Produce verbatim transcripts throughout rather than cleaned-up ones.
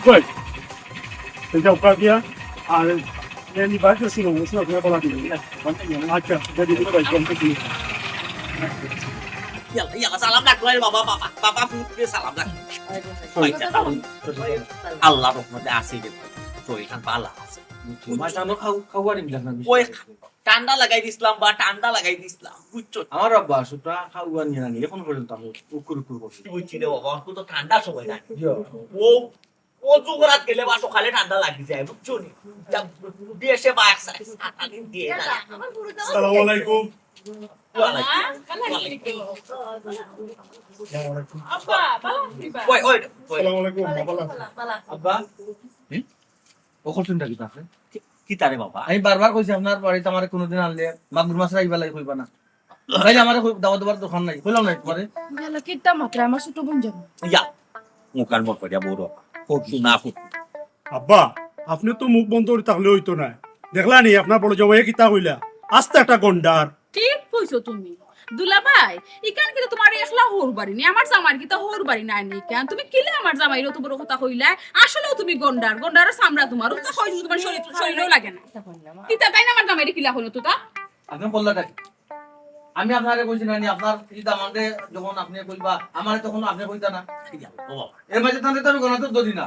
কই? এই যাও, কাটিয়া। আর এমনি বাইরে ছিল, ওই সময় বলা দিবি। আচ্ছা, যদি কোনো বাইক বন্ধ দিবি। ইয়াল্লা, ইয়াল্লা, সালাম রাখো রে বাবা, বাবা, বাবা, ফুটকে সালাম রাখো। আল্লাহ রহমতে আছে রে, শরীর খান ভালা আছে। তোমার জানো খাও, খাওয়ার ইমলা না। ওই ঠান্ডা লাগাই দিছলাম বা ঠান্ডা লাগাই দিছলাম, বুঝছো? আমার আব্বা সুতা খাওয়া নিয়ে আনি, এখন পর্যন্ত আমি উকুর উকুর করছি। বুঝছি রে বাবা, অখন তো ঠান্ডা সময় না। ও, ও জুহরাত গেলে বা সকালে ঠান্ডা লাগি যায়, বুঝছো নি? যা, দেশে বা এক সাথে সাতানি দিয়ে না। আসসালামু আলাইকুম। ওয়ালাইকুম। ওই, ওই, ওই। আসসালামু আলাইকুম, বাবা। আব্বা? হুম? ও করছেন নাকি তাকে? কি, কিতা রে বাবা? আমি বারবার কইছি আপনার বাড়িত আমারে কোনোদিন আনলে মাগুর মাছ রাইবা লাগি কইবা না। তাইলে আমারে কই-, দাওয়াত দেওয়ার দরকার নাই। কইলাম না একবারে। গেল কিতা মাত্র আমার ছোট বোন যাবো। ইয়া, মুখার মুখ করিয়া বড়। খুব শোনা খুব। আব্বা, আপনি তো মুখ বন্ধ করে থাকলে হইতো না। দেখলা নি আপনার বড় জামাইয়ে কিতা কইলা? আস্তে একটা গন্ডার। ঠিক কইছো তুমি। দুলাভাই, ইখান কিন্তু তোমার একলা হউর বাড়ি নি, আমার জামাইর কিতা হউর বাড়ি নাই নি ইখান? তুমি কিলা আমার জামাইরে অত বড় কথা কইলায়? আসলেও তুমি গন্ডার, গন্ডারের চামড়া তোমার, অত কইছো তোমার শরীর, শরীরেও লাগে না। কিতা তাই না আমার জামাইরে কিলা কইলো তো তা? আপনি বললা নাকি? আমি আপনারে কইছি না নি, আপনার এই দামান্দে যখন আপনি কইবা, আমারে তখন আপনি কইতা না। ও বাবা। এর মাঝে তাহলে তো আমি গণতন্ত্র ধরি না।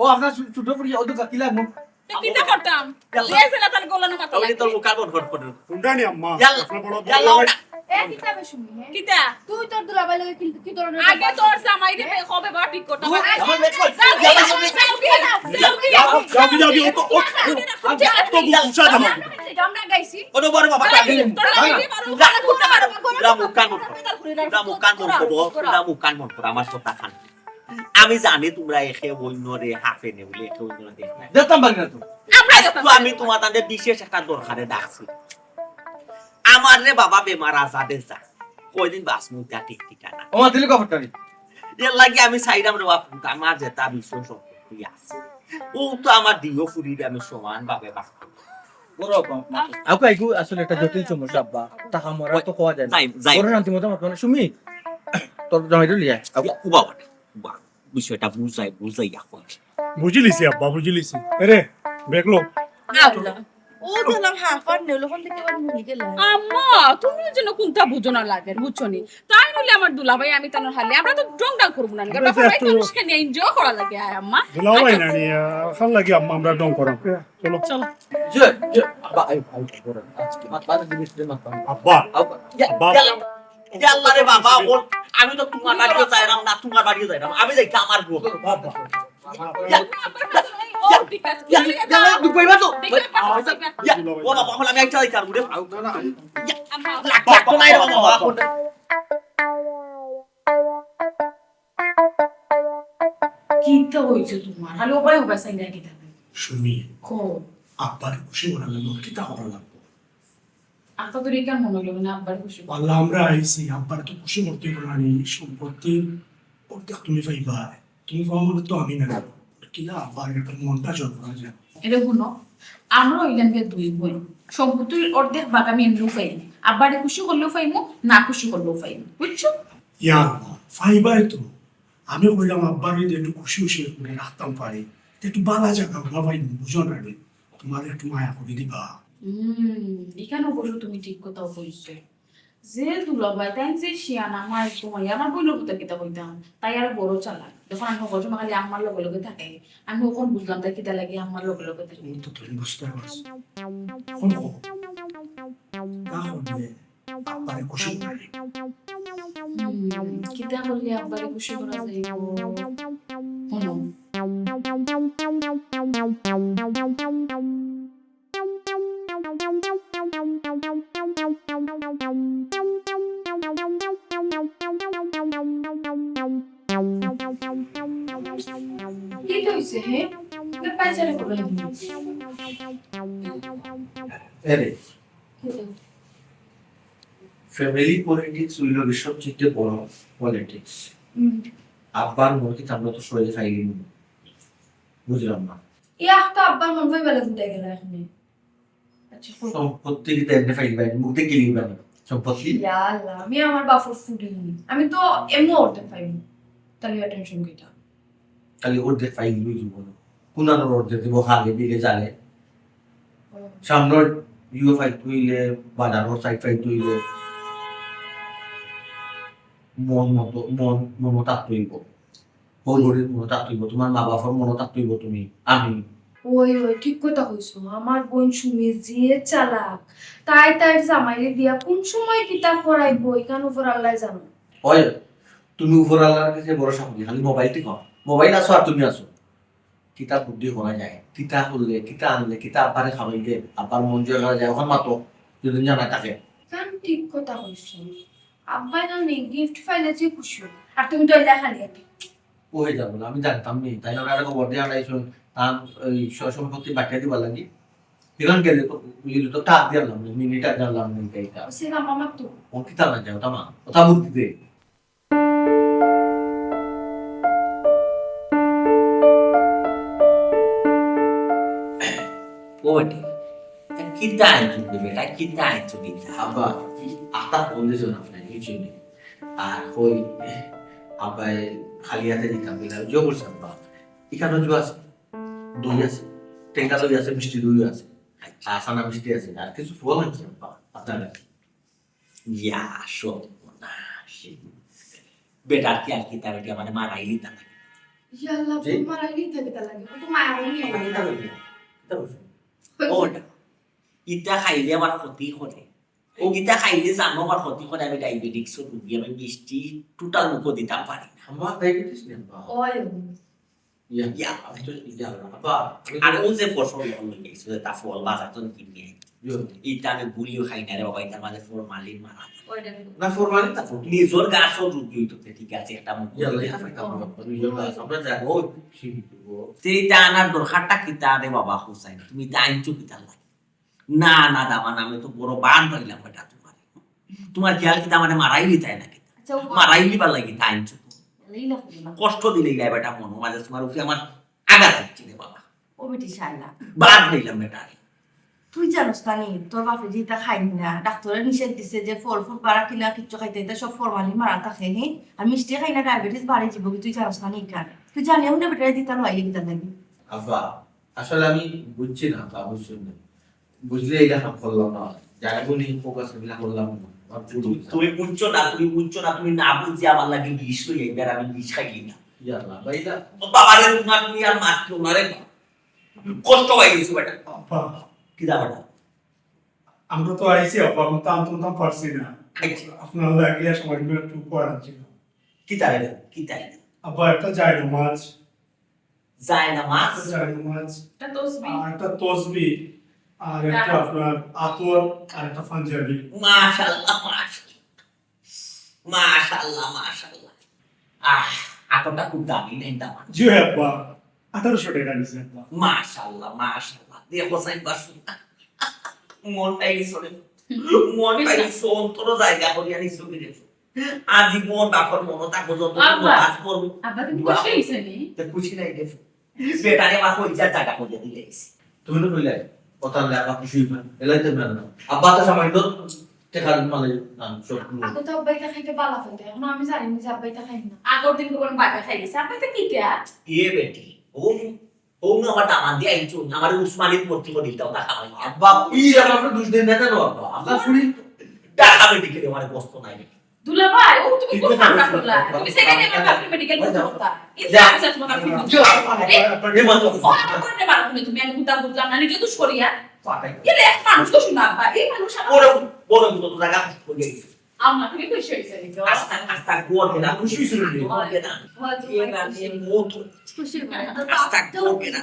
ও আপনার ছু-, ছোট ফুড়ি, ও তো কিলা মুখ। তো কিতা করতাম? ইয়াল্লা। যে ছেলে তার গলানো মাথা ওই লাগে। তোর মুখ কার্বন ফট ফট। কোনটা নি আম্মা? ইয়াল্লা। আপনার বড় ইয়াল্লা, বড় ওটা। এ কিতা বে শুনি, হ্যাঁ? কিতা? তুই তোর দুলাভাই লগে কি, কি ধরনের আগে কথা তোর জামাইরে বে-, কবে বা ঠিক করতে ও, হবে? আমার বেশ কই? যাও, যাও, যাও, যাও, যাও, যাও, যাও, যাও, যাও, ও তো, ও, ও, ও তো গুসা দেবো। আমরা গাইছি। ও তো বড় বাবা, যাও, আগে তোর না, জামাইরে না, মারো, না, মারো, মারো, মারো, না, মুখ কান বন্ধ। মারো, মারো, মারো, না, মুখ কান বন্ধ করো, মারো, না, মুখ কান বন্ধ করো, আমার কথা খান। আমি জানি তোমরা একে অন্যরে হাফে নে বলে একে অন্যরে দেখো না। যেতাম পারি না তো। আমরা আজ তো আমি তোমার তাদের বিশেষ একটা দরকারে ডাকছি। আমার রে বাবা বেমার আজাদে যা, কয়দিন বাঁচমু তা ঠিক ঠিকানা। ও মা, দিলি খবরটা নি? এর লাগি আমি চাইলাম রে বাপ, আমার যেটা বিষয় সম্পত্তি আছে, ও তো আমার দিও ফুরিরে আমি সমান ভাবে বাঁচতাম। বড় বাপ, মা। আউকা, এগু আসলে একটা জটিল সমস্যা, আব্বা। টাকা মরা তো কওয়া যায় না। যাই, যাই। বড় শান্তি মতো মাতবা না। সুমি, তোর জামাইরে লিয়া আয়। আউকা। ও বাবা, বাবা, বিষয়টা বুঝাই, বুঝাই এখন। বুঝিলিছি আব্বা, বুঝিলিছি। এরে, বেগলো। আল্লাহ। ও দিলাম হাফার নেল, ওখান থেকে আবার নিয়ে গেলাম। আম্মা, তুমি যেন কোনটা বুঝো না লাগে, বুঝছো নি? তাই নইলে আমার দুলাভাই, আমি তানোর হালে, আমরা তো ঢং ঢং করবো না, আমরা আমরা তো বাপের বাড়িতে একটু মানুষকে নিয়ে enjoy করা লাগে, আয় আম্মা। দুলাভাই আচ্ছা। না নিয়ে, আহ, খাল লাগি আম্মা, আমরা ঢং করাম। চলো। চলো। যে, যে, আব্বা, আই, আই, আই, আজকে মা-, মা-, জিনিস দিয়ে মাথা। আব্বা, আব্বা। ইয়া, আব্বা। ইয়া, ইয়া আল্লাহ রে বাবা, বল, আমি তো তোমার বাড়িও যাইরাম না, তোমার বাড়িও যাইরাম, আমি যাইতে আমার বউ। আব্বা। ইয়া, ইয়া, ইয়া, ইয়া, দুঃখ পাইবা তো? ইয়া, ও বাবা, এখন আমি একটা যাইতাম, উঠে। ইয়া, লাখ, লাখ তো নাই রে বাবা, এখন। কিতা হইছে তোমার? খালি ওবায় ওবায় চাইয়া কিতা? সুমি, কও। আব্বারে খুশি করার লাগি কিতা করা লাগবো? আব্বা তোর ইখান মনে হইলো না, আব্বারে খুশি কর। আল্লাহ, আমরা আইছি, আব্বারে তো খুশি করতে অইবো না নি, সম্পত্তি অর্ধেক তুমি পাইবা, তুমি পাওয়া মানে তো আমি না। কিলা আব্বার একটা মনটা জোর করা যায়। এটা শুনো, আমরা অইলাম গিয়া দুই বোন, সম্পত্তির অর্ধেক ভাগ আমি এমনেও পাই, আব্বারে খুশি করলেও পাইমু, না খুশি করলেও পাইমু, বুঝছো? ইয়া আল্লাহ, পাইবায় তো। আমি কইলাম, আব্বারে যদি একটু খুশি খুশি করে রাখতাম পারি, তে একটু বালা জাগা আমরা পাইমু, বুঝো না রে? তোমার একটু মায়া করি দিবা। হুম, ইখান অবশ্য তুমি ঠিক কথাউ কইছো। যে দুলাভাই, তাইন যে শিয়ানা, মাই তোমায়, আমার বইনর কথা কিতা কইতাম, তাই আর বড় চালাক। যখন আমি হকল সময় খালি আম্মার লগে লগে থাকে, আমি অখন বুঝলাম তাই কিতা লাগি আম্মার লগে লগে থাকে। ও তো তুমি বুঝতে পারছো। কোন খবর? তা করলে আব্বারে খুশি করা যায়। হুম, কিতা করলে আব্বারে খুশি করা যায়? হুনো। কিতা হইছে, হে? না, পায়চারি করবেন। এরে, family politics হইল কি সবচেয়ে বড় politics। হুম। আব্বার মন কি আমরা তো সইলে খাইলি না। বুঝলাম না। এই আখটা আব্বার মন ভাই বেলা ফুটে গেল এখানে। আচ্ছা, কই? সম্পত্তি কি তেমনি ফাইল ভাই? মুখ দিয়ে গিলি ভাই? সম্পত্তি? ইয়া আল্লাহ, আমি আমার বাপর ফুটি। আমি তো এমনি অর্ধেক পাইব। তাহলে আর tension কিতা? খালি অর্ধেক ফাইল দিব জীবন। কোনানোর অর্ধেক দিব খালি বিলে জালে। সামনের ইয়ে ফাইল তুইলে, বাজানোর সাইড ফাইল তুইলে। মন মতো, মন, মনো থাকতে হইব। হরিহরির মনো থাকতে হইব, তোমার মা বাবার মনো থাকতে হইব তুমি, আমি। ওই, ওই, ঠিক কথা কইছো। আমার বোন সুমি যে চালাক, তাই তার জামাইরে দিয়া কোন সময় কিতা করাইবো, ইখান উপর আল্লাহ জানো। ওই, তুমি উপর আল্লাহর কাছে ভরসা করি, খালি মোবাইল টিপো। মোবাইল আছো আর তুমি আছো। কিতা বুদ্ধি করা যায়, কিতা করলে, কিতা আনলে, কিতা আব্বারে খাওয়াইলে, আব্বার মন জয় করা যায়, ওখান মাতো যদি জানা থাকে। কান ঠিক কথা কইছো। আব্বাই না নি গিফট পাইলে যে খুশি অইবো। আর তুমি তো এলা খালি আটি। ওই যাবো না, আমি জানতাম নি। তাই না, ওরা খবর দিয়ে আড়াইশো তার ওই স-, সম্পত্তি বাটিয়ে দিবার লাগি। এখান গেলে তো, গেলে তো টাকা দিয়ে আনলাম না, মিনিট আগে আনলাম না, এইটা। ও সে না মামা তো। ও কিতা না যায়, ওটা মা, ওটা বুদ্ধি দে। ও বেটি, তা কিতা আনছো গো বেটা, কিতা আনছো কিতা? আব্বা, আতা ফোন দিছো না আপনার, কিছু নেই। আর কই, আব্বাই খালি হাতে দিতাম কিনা, জোর করছে আব্বা। এখানে জুয়া আছে, দই আছে, টেঙ্গা দই আছে, মিষ্টি দই আছে, আর চানা মিষ্টি আছে, আর কিছু ফল আছে আব্বা, আপনার কাছে। ইয়া, সর্বনাশ। বেটার কি আর কিতা বেটি আমারে মারাইলি তা লাগে। ইয়া আল্লাহ, জি? মারাইলি তা কিতা লাগে? ও তো মায়া মনে হয়। কিতা বেটি? কিতা বেটি? ওটা। ইতা খাইলে আমার ক্ষতি করে। ও ইতা খাইলে জানো আমার ক্ষতি করে, আমি ডায়াবেটিক্স রোগী, আমি মিষ্টি টোটাল মুখো দিতাম পারি না। আমার ডায়াবেটিস নেই, বাবা। ওই। ইয়া, ইয়া। আমি তো ইয়া, বাবা, আমি তো আর ও যে ফসল লই গেছে, যে তা ফল বাজার তো কিনে। ইয়া। ইটা আমি গুলিও খাই না রে বাবা, ইটার মাঝে ফরমালিন মারা। ওইটা আমি না, ফরমালিন তা ফরমালিন। নিজর গাছও রুগী হইতো, ঠিক আছে, একটা মুখ ইয়া, করে ইয়া, দিলাম। ইয়া, ইয়া, ইয়া, আমরা যাবো, ঠিক হইবো। তে ইটা আনার দরকারটা কিতা রে বাবা হুসাইন? তুমি ইটা আনছো কিতা লাগে? না, না, দামান, আমি তো বড় বান পাইলাম বেটা তোমার। তোমার খেয়াল কিতা আমারে মারাইলি তাই নাকি? আচ্ছা, ও মারাইলি বা লাগি তাই আনছো তো। এই না, না। কষ্ট দিলে ইলাই বেটা মনো মাঝে তোমার উপরে আমার আঘাত হচ্ছে রে বাবা। ও বেটি শায়লা। বাদ হইলাম বেটা। তুই জানোস না নি, তোর বাপে যে ইতা খাইন না, ডাক্তারে নিষেধ দিছে যে ফল ফুল বাড়া কিলা কিচ্ছু খাইতে, ইতা সব ফরমালিন মারা থাকে, হে? আর মিষ্টি খাই না, ডায়াবেটিস বাড়ি যাইবো, তুই জানোস না নি ইখান? তুই জানিও না বেটা দিতা লই কিতা লাগি? আব্বা, আসলে আমি বুঝছি না, তা বুঝছি না। বুঝলে এটা কাম করলাম না। যারা বলি ফোকাস মিলা করলাম না। আমার ভুল তুমি, হয়েছে। তুমি বুঝছো না, তুমি বুঝছো না, তুমি না বুঝে আমার লাগি বিষ লই আইবার, আমি বিষ খাই না। ইয়া আল্লাহ, ভাই, এটা ও বাবা রে, তোমার তুমি আর মাতিও না রে বাবা। কষ্ট হয়ে গেছে বেটা। আব্বা। কি দা বেটা? আমরা তো আইছি আব্বা, আমি তো আনতাম পারছি না। আচ্ছা। আপনার লাগিয়া সময় একটু পর আনছিলাম। কি তারে? কি তারে? আব্বা, একটা যায় নামাজ। যায় নামাজ। যায় নামাজ। একটা তসবি। আর একটা তসবি। আর একটা আপনার আতর, আর একটা পাঞ্জাবি। মাশাআল্লাহ, মাশাআল্লাহ। মাশাআল্লাহ, মাশাআল্লাহ। আহ, আতরটা খুব দামি, নেন দাম। জি আব্বা, আঠারোশো টাকা নিছে আব্বা। মাশাআল্লাহ, মাশাআল্লাহ। দেখো সাইন বাসু। মনটাই গেছে রে। মনটাই গেছে, অন্তর জায়গা করিয়া নিছো রে। আজীবন বাপর মনো থাকবো, যত আব্বা, নামাজ পড়বো। আব্বা, তুমি দোয়া খুশি করবো। হইছো নি? তে খুশি নাই রে। বেটারে আমার কইজা জায়গা করিয়া দিলে গেছে। তুমি তো কইলে, কথা হলে আব্বা খুশি হইবা। এলাই তো না, না। আব্বা তো সামান্য টেকার মানে, না, সব আগে তো আব্বা ইতা খাইতে বালা পাইতা, এখন আমি জানি না যে আব্বা ইতা খাইন না। আগর দিন তো কোনো বাটা খাই গেছে, আব্বা ইতা কি কে? এ বেটি, ও ও না আমার দামান দিয়া আইছো, আমার উসমানিত ভর্তি করে দিতে ওটা খাওয়াই। আব্বা, please, আমার উপরে দোষ দেন না কেন, আব্বা? আপনার ফুরি ঢাকা মেডিকেলে আমার বস্ত নাই। দুলা ভাই, ও তুমি কোন কামটা করলা? তুমি সেখানে আমার কাছে মেডিকেল ভর্তি করতা। এই যে আমি তোমার কাছে যাও, আব্বা, আব্বা, এ মা তো। ও আমার করে মারো তুমি, তুমি আমি কোথাও বুঝলাম না, নিজে দুষ করিয়া। পাঠাই। এ রে, এক মানুষ তো শুনো, আব্বা, এই মানুষ আমার বড়, বড় দুটো জায়গা হয়ে গেছে। আম্মা, তুমি খুশি হইছো নি গো? আস্তা, আস্তা গর্বে না, খুশি হইছো নি? গর্বে না। এ না, এ মত। খুশি হইছো না? তো আস্তা গর্বে না।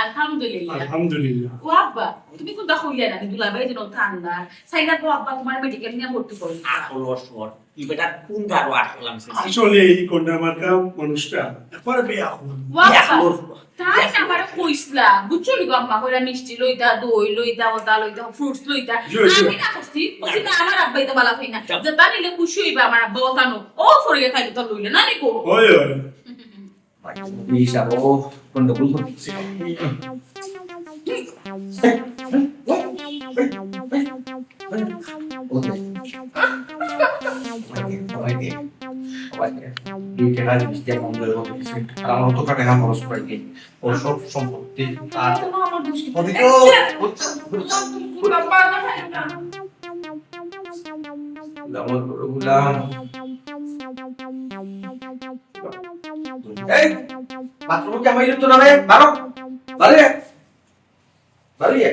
আলহামদুলিল্লাহ। আলহামদুলিল্লাহ। ও আব্বা, তুমি কোনটা কইলে না? দুলাভাই যেন ঠান্ডা। সাইদা গো আব্বা, তোমার মেডিকেল নিয়ে ভর্তি করো। আসল অসল। এই বেটা কোন গারো আসলাম সে? আসলে এই কন্যা মার্কা মানুষটা একবারে বেআকুল। ও আব্বা, বেআকুল। তাই না আমারে কইছলা, বুঝছো নি গো আম্মা, কইরা মিষ্টি লইতা, দই লইতা, ওটা লইতা, fruits লইতা। জি, জি। আমি না করছি, কইছি না, আমার আব্বা ইতা বালা খাই না। যাও। যেটা নিলে খুশি হইবা আমার আব্বা, ওটা নো। ও ফরিয়া খাইলে তো লইলে না নি গো। ওই, ওই। এই সাব, ও গন্ডগোল করছে। ওকে। ওকে, ওকে। এই টাকা জিনিস দিয়ে মন জয় করতে কিছু। আর আমার তো টাকা খরচ করাই দিই। ওর সব সম্পত্তি আর আমার দোষ কি? ওদিকে এই যে, ওর তো, ওর তো, বাবা, না, না। আমার বড় গুলাম। এই, বাথরুমে কি আমার ইউজ তো না রে? বারো। বারে। বারে।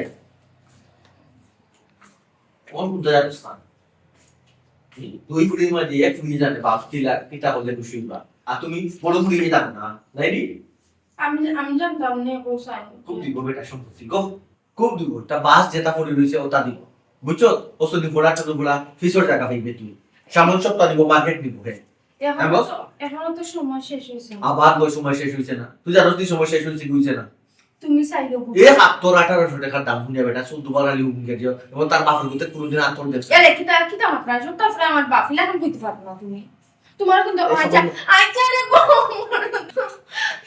কোন বুঝতে জানিস না? দুই ফুড়ির মাঝে এক ফুড়ি জানে বাপ কিলা, কিতা করলে খুশি হইবা। আর তুমি বড় ফুড়ি জানো না, নাই নি? আমি, আমি জানতাম না, ও স্যার। খুব দিব বেটা সম্পত্তি, গো। খুব দিব। তা বাস যেটা পড়ে রইছে, ওটা দিব। বুঝছো? ও শুধু ঘোড়া, ছোট ঘোড়া, ফিসর জায়গা পাইবে তুই। সামন সপ্তাহ দিব, মার্কেট দিব, হে। এখনো হ্যাঁ, বস। তো, এখনো তো সময় শেষ হইছে না। আবার কই সময় শেষ হইছে না? তুই জানোস নি সময় শেষ হইছে কি হইছে না? তুমি চাইলেও বুঝো। এ হাত তোর আঠারোশো টাকার দাম শুনিয়া বেটা, চোদ্দ বার আলি হুকুম গেছে। এবং তার বাপের মধ্যে কোনোদিন আত্মর দেখছে। এরে, কিতা, কিতা মাত্রা? সব তো আসলে আমার বাপ, ইলাখান কইতে পারবো না তুমি। তোমার কিন্তু, এই আচ্ছা, সময় আচ্ছা, রে গো।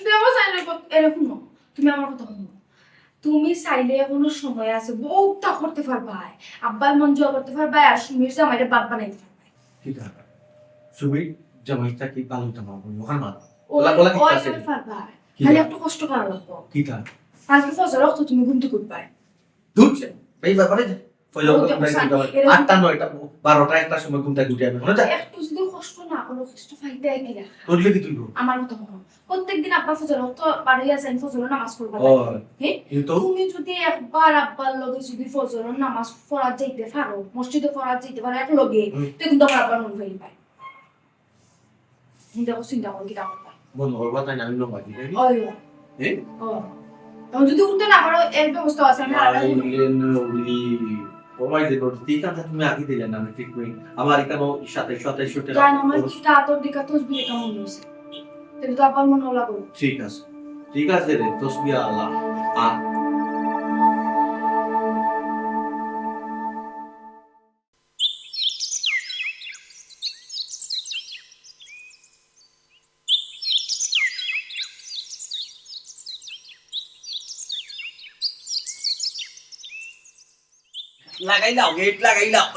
দেবো চাইলে গো, এরে হুনো। তুমি আমার কথা হুনো। তুমি চাইলে এখনো সময় আছে, বউতা করতে পারবায়। আব্বার মন জয় করতে পারবায়, আর সুমির জামাইরে বাপ বানাইতে পারবায়। কিতা? সুমির জামাইটা কি ভালো জামা? ওখানে মারো। ওই, ওলা, ওলা কিতা ওই আছে? আমি পারবায়। কিতা? খালি একটু কষ্ট করা লাগবো। কিতা? কালকে ফজর অক্ত তুমি ঘুম থেকে উঠবায়। দুধ চা। এই ব্যাপারে যে, ওই ও, লোক দেখো, ঘুমাই স্যার, দিতে হয়। এরকম আটটা, নয়টা, বারোটা, একটার সময় ঘুম থেকে উঠে আমি। মনে যায়? একটু যদি কষ্ট না করো, কষ্ট পাইতে কি রাখা? করলে কি তুই গো? আমার কথা মতো। প্রত্যেকদিন আব্বা ফজর অক্ত বার হইয়া যান, ফজরের নামাজ পড়বা। ও, হ্যাঁ? কিন্তু তুমি যদি একবার আব্বার লগে যদি ফজরের নামাজ পড়াত যাইতে পারো, মসজিদে পড়াত যাইতে পারো এক লগে, হুম। তো কিন্তু আমার আব্বার মন হইল পায়। চিন্তা কর, চিন্তা কর, কিতা করবা? মন করবা তাই না, আমি নমাজ দিতে। ওই, ওই। হ্যাঁ? ও। এখন যদি উঠতে না পারো, এর ব্যবস্থা আছে, আমি আর আইলে নৌরি। ও ভাই, দেখো, ঠিক আছে, তুমি আগে দিলে না, আমি ঠিক নেই। আমার এখানে সাতাইশ, সাতাইশ টাকা যায় নামাজ খরচ। দিতে আতর দিকে তসবি লেখা মনে হয়েছে। তাহলে তো আবার মনে হলো গো। ঠিক আছে, ঠিক আছে রে, তসবি আল্লাহ। আর লাগাইলাও, গেট লাগাইলাও।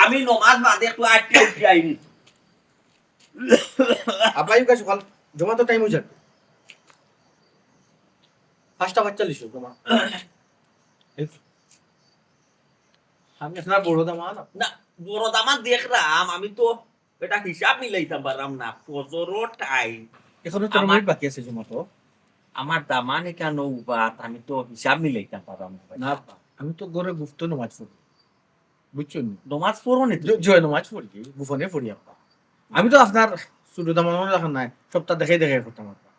আমি নমাজ বাদে একটু আটকে উঠি আইনি। আব্বা, ইউকা সকাল জমা তো টাইম হয়ে যাবে। পাঁচটা পাঁচচল্লিশ জমা। আমি আপনার বড় দামান। না, বড় দামান দেখলাম, আমি তো এটা হিসাব মিলাইতাম পারলাম না। ফজরর টাইম। এখনো তেরো আমার মিনিট বাকি আছে জমা তো। আমার দামান এখানো উবাত, আমি তো হিসাব মিলাইতাম পারলাম না। না, আমি তো ঘরে গুপ্ত নমাজ পড়ি। বুঝছো নি? নমাজ পড়ো নি তুমি? জ-, জয় নমাজ পড়ি, গোপনে পড়ি আব্বা। আমি তো আপনার ছোট দামান রাখা নাই, সবটা দেখাই দেখাই করতাম আব্বা।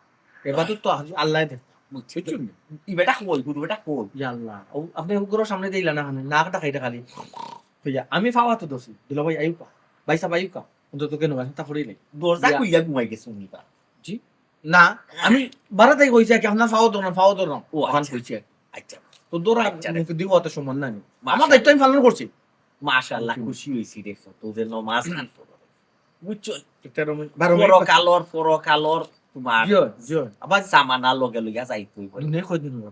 এবার তো, তো আল্লাহ দেখ। বুঝছি। বুঝছো নি? ই বেটা কই, গুরু বেটা কই? ইয়া আল্লাহ, ও আপনি ঘরের সামনে দিলা না, নাক ডাকাইটা খালি। হইয়া, আমি ফাওয়া তো দোষী, দুলা ভাই আইউকা, ভাই সাহেব আইউকা, অন্তত কেন ভাই, তা পড়ি নাই। দরজা ইয়া। খুইয়া ঘুমাই গেছে উনি বা। জি? না, আমি বারাতাই কইছি কি আপনার ফাও ধরো না, ফাও ধরো না। ও, ওখান আচ্ছা। কইছি আর কি। আচ্ছা। তো ধরো আচ্ছা রে। মুখ দিয়ে অত সম্মান নাই। আমার মাশাআল্লাহ। দায়িত্ব আমি পালন করছি। মাশাআল্লাহ, হুম। খুশি হইছি রে, তো যে নমাজ খান পড়ো। বুঝছো? তেরো মিনিট, বারো মিনিট বাকি। পরকালর, পরকালর তোমার জি, জি। আবার সামানা লগে লইয়া যাইতে হইব। দুনিয়া কয়দিন হলো?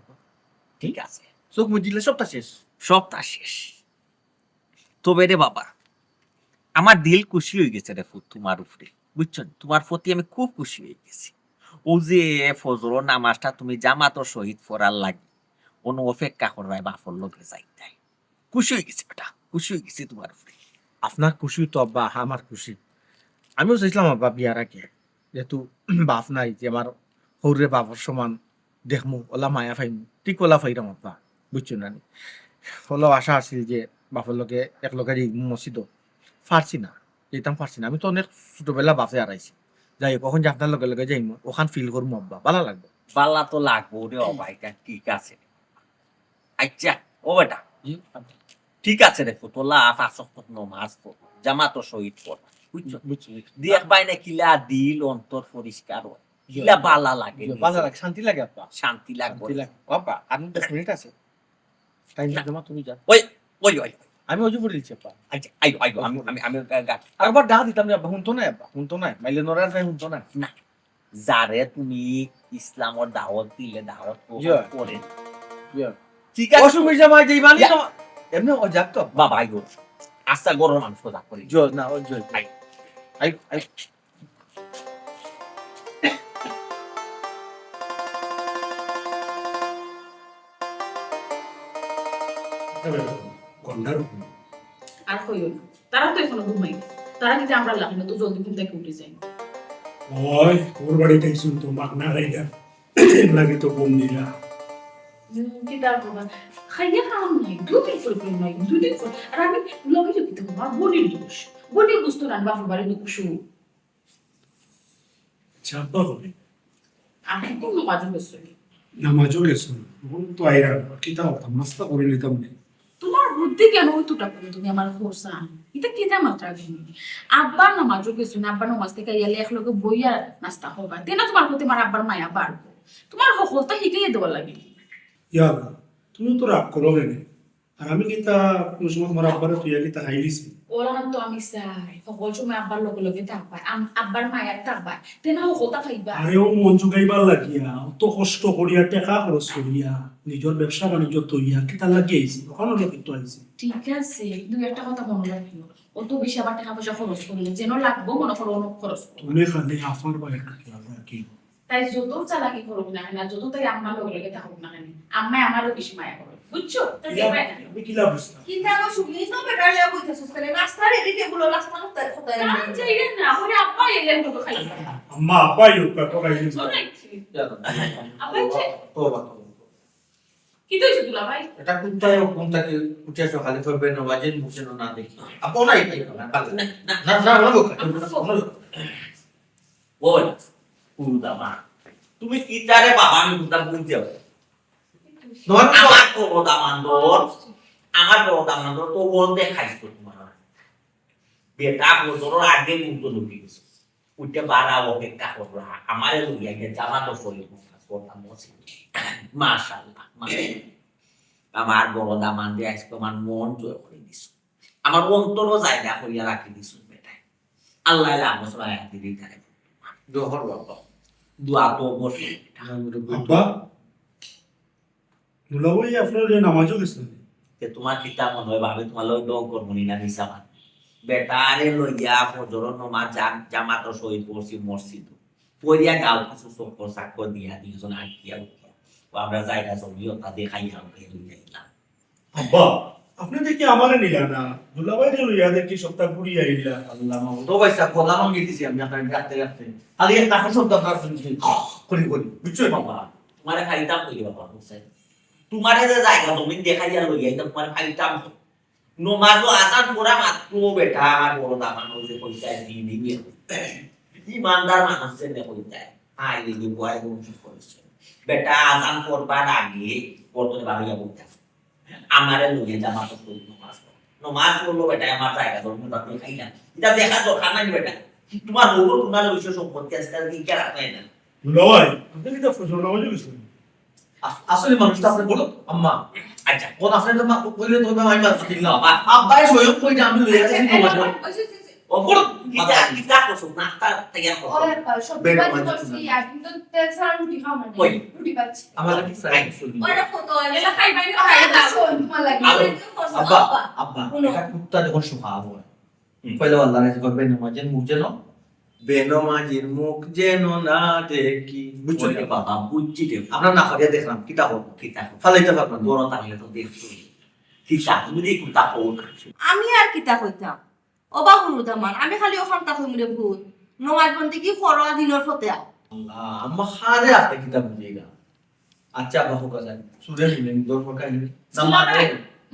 ঠিক আছে। চোখ মুজিলে সবটা শেষ। সবটা শেষ। তবে রে বাবা, আমার দিল খুশি হয়ে গেছে রে ফুত তোমার উপরে, বুঝছো নি? তোমার প্রতি আমি খুব খুশি হয়ে গেছি। ও যে ফজরর নামাজটা তুমি জামাতর সহিত পড়ার লাগি, অনু অপেক্ষা করবায় বাপর লগে যাইতায়। খুশি হয়ে গেছি বেটা, খুশি হয়ে গেছি তোমার উপরে। আপনার খুশি তো আব্বা আমার খুশি। আমিও চাইছিলাম আব্বা বিয়ার আগে, যেহেতু বাপ নাই, যে আমার হৌরে বাপর সমান দেখমু, ওলা মায়া পাইমু, ঠিক ওলা পাইরাম আব্বা, বুঝছো না নি? হলো আশা আছিল যে বাপর লগে এক লগে যাইমু মসজিদও, পারছি না, যেতাম পারছি না। আমি তো অনেক ছোটবেলা বাপে হারাইছি। যাই হোক, অখন যে আপনার লগে লগে যাইমু, অখান ফিল করমু আব্বা, ভালা লাগবো। ভালা তো লাগবো রে, ও ভাই, তা ঠিক আছে। আচ্ছা, ও বেটা, জি? ঠিক আছে রে, ফুতলা, পাঁচ ওয়াক্ত নমাজ পড়, জামাতর সহিত পড়, বুঝছো? বুঝছি, বুঝছি। দেখ ভাই না, কিলা দিল অন্তর পরিষ্কার হয়। জি। কিলা ভালা লাগে জি, নিজে। ভালা লাগে, শান্তি লাগে আব্বা। শান্তি লাগবো। শান্তি লাগে। আব্বা, আর দশ মিনিট আছে। টাইম না। জমা তুমি যা। ওই, ওই, ওই। আমি অজু করে দিচ্ছি আব্বা। আচ্ছা, আইও, আইও, আমি, আমি, আমি গা-, গা-, আরেকবার ডাক দিতাম রে আব্বা, হুনতো না আব্বা, হুনতো না। মাইলে নড়ার ভাই হুনতো না। না। যারে তুমি ইসলামর দাওয়াত দিলে, দাওয়াত জি। গ্রহণ করে। জি। ঠিক আছে। অসুবিধা ভাই, যেই মানি ইয়া। তো এমনি ও যাক তো। বাবা, আইও। আচ্ছা, গরম মাংস যা করি। জি, না, ও জি। আই। আই, আই। আর কইও না, তারা তো এখনো ঘুমাই। তারা কিন্তু আমরা লাগানো তো জলদি ঘুম থেকে উঠে যায়। ওই, ওর বাড়িতে শুন তো মাগনা গাইগা। লাগে তো ঘুম দিলা। হুম, কি তার বাবা? খাইয়া খাওয়ান নাই, দুদিন পরে পরে নাই, দুদিন পরে। আর আমি লগে লগে তো বাবা বলির দোষ। বলির দোষ তো রান বাপর বাড়ি দুঃখ শুরু। আচ্ছা, আব্বা কই? আমি তো নামাজও গেছি। নামাজও গেছো? এখন তো আইরা, কিতা করতাম, নাস্তা করে নিতাম না। তোমার বুদ্ধি কেন অতটা করে তুমি আমার খোরসা? এটা কিতা মাত্রা তুমি? আব্বা নামাজও গেছো না, আব্বা নামাজ থেকে আইলে এক লগে বইয়া নাস্তা করবা। তেনা তোমার প্রতি আমার আব্বার মায়া বাড়বো। তোমার হকলতা হিকাইয়া দেওয়া লাগে। ইয়া আল্লাহ, তুমি তো রাগ করো কেনে? আর আমি কিতা কোনো সময় তোমার আব্বারে তুইয়া কিতা খাইলিছি? ওলা তো আমি চাই, সকল সময় আব্বার লগে লগে থাকবা, আম-, আব্বার মায়াত থাকবা, তেনা হকলতা পাইবা। আরে ও মন জুগাইবার লাগিয়া, অত কষ্ট করিয়া, টেকা খরচ করিয়া, নিজর ব্যবসা বাণিজ্য থইয়া, কিতা লাগিয়া আইছি? ওখানো কিতা আইছি? ঠিক আছে, কিন্তু একটা কথা মনে রাখিও, অত বেশি আবার টেকা পয়সা খরচ করলে যেন লাগবো, মনে করো অনেক খরচ করো। তুমি খালি আফার বাইরে রাখি। তাই যত চালাকি করুক না কেন, যত তাই আম্মার লগে লগে থাকুক না কেন, আম্মায় আমারও বেশি মায়া করে, বুঝছো? তাই ইয়া, দেখবে না। আমি কিলা বুঝতাম? কিতা গো, শুনলি তো বেটা লইয়া বইতেছস কেনে? নাস্তা রেডি, টেবিলো নাস্তা কোথায়, কোথায় না, রাখলি? চাইলে না, ওরে আব্বা এলে তো খাই। আম্মা, আব্বা ইউ, কত খাই? শোনো একটু। আব্বা, এই যে তোবা, তোবা। কিতা হইছে দুলাভাই? এটা কোথায়, কোন থাকি উঠে আসো, খালি করবে না, বাজে মুখে না দেখি। আপো না, এটাই না, না, না, না, না, না, না, না, না। ওই, কুরুদামা, তুমি কিতারে বাবা, আমি কোনটা বুঝতে হবে? তোমার আমার বড় দামান্দর, আমার বড় দামান্দর তো ওন দেখাইছ তো তোমার। বেটা বছর আগে কিন্তু ঢুকে গেছে। উঠে বারা অপেক্ষা করলা। আমারে লইয়া গিয়া জামাত শরীফ কথা মসজিদ। মাশাআল্লাহ, মাশাআল্লাহ। আমার বড় দামান্দে আজকে আমার মন জয় করে দিছ। আমার অন্তরও জায়গা করিয়া রাখি দিছ বেটায়। আল্লাহ আল্লাহ আমার সবাই হাতে দিয়ে তারে। দোয়া করবো আব্বা। দোয়া তো অবশ্যই। আব্বা, দুলাভাই আপনার এই নামাজও গেছেন? তে তোমার কিতা মনে হয়, আমি তোমার লগে ঢং করবো নি না মিছা মাত? বেটারে লইয়া ফজরর নমাজ জাম-, জামাতর সহিত পড়ছি মসজিদ। পড়িয়া গাও কিছু চক্কর চাক্কর দিয়া দুইজন আটকিয়া উঠিয়া। ও আমরা জায়গা জমিও তা দেখাইয়া উঠিয়া লইয়া আইলাম। আব্বা, আপনি দেখি আমারে নিলা না, দুলাভাইরে লইয়া দেখি সপ্তাহ ঘুরিয়া আইলা। আল্লাহ মাবুদ, ও ভাই সাহেব, গলা ভাঙি দিছি আমি আপনার রাখতে রাখতে। খালি একটা শব্দ আপনার শুনছি, করি করি, বুঝছো বাবা? তোমারে খাইতাম কই বাবা, বুঝছো? তোমারে যে জায়গা জমিন দেখাইয়া লইয়া আইতাম, তোমারে খাইতাম কই? নমাজও আজান পড়া মাত্র বেটা আমার বড় দামান হইছে, কইতায় দিন দিন। ইমানদার মানুষ যে কইতায়, আই দিদি বয় বংশ করেছে। বেটা আজান পড়বার আগে গর্ত বাড়িয়া বইতাছে। আমারে লইয়া জামাত পড়ি নমাজ পড়ো। নমাজ পড়লো বেটা, আমার জায়গা ধর্ম তাতে খাই না। এটা দেখার দরকার নাই বেটা। তোমার বউর তোমার বিষয় সম্পত্তি আছে, তাহলে কি কেন রাখবে না? দুলাভাই, আপনি কি তা ফজর নামাজে গেছেন? আস-, আসলে মানুষটা আপনি বলো, আম্মা। আচ্ছা। কোন আপনি তো মা-, বললে তো আমি মাছ কিনলাম। আ-, আব্বাই স্বয়ং কই যে আমি লইয়া যাচ্ছি নমাজ পড়ো। ওই যে, যে, যে। ও, বলো, কিতা, বাবা। কিতা করছো? নাস্তা তৈয়ার করছো? ওরে বাবা, সব বেড বাজি মাঝে করছি, শুনলাম। একদিন তো তেল ছাড়া রুটি খাওয়া মানে। কই? রুটি বাজি। আমার লাগি ফ্রাই রাইস চলবে। ওরা ফটো এলা খাই বাইরে খাই না। শোন, তোমার লাগি। আলু। আব্বা, আব্বা, আব্বা, হুনো। এটা কুত্তা যখন শুকাবো। হুম। পয়লা আল্লাহ রাজি করবে, নমাজের মুখ যেন, বেনমাজির মুখ যেন না দেখি। বুঝছো ওরে নি? বাবা, বুঝছি রে। আমরা না পারিয়া দেখলাম, কিতা করবো? কিতা করবো? ফালাইতে পারবো না। বড় তাহলে তো দেখছো। কিতা, তুমি দেখো, তা খবর কাটছো। আমি আর কিতা কইতাম? ওবা হুরুদামান, আমি খালি ওখান তা কইমু রে ভূত। নমাজ বন্দি কি করো দিনর ফতে আ? আল্লাহ, আম্মা খারে আপনি কিতা বুঝাইলা? আচ্ছা, আব্বা, হোক আছে। সুরে মিলে দরকার কাহিনী। না, দুলাভাই, মারে।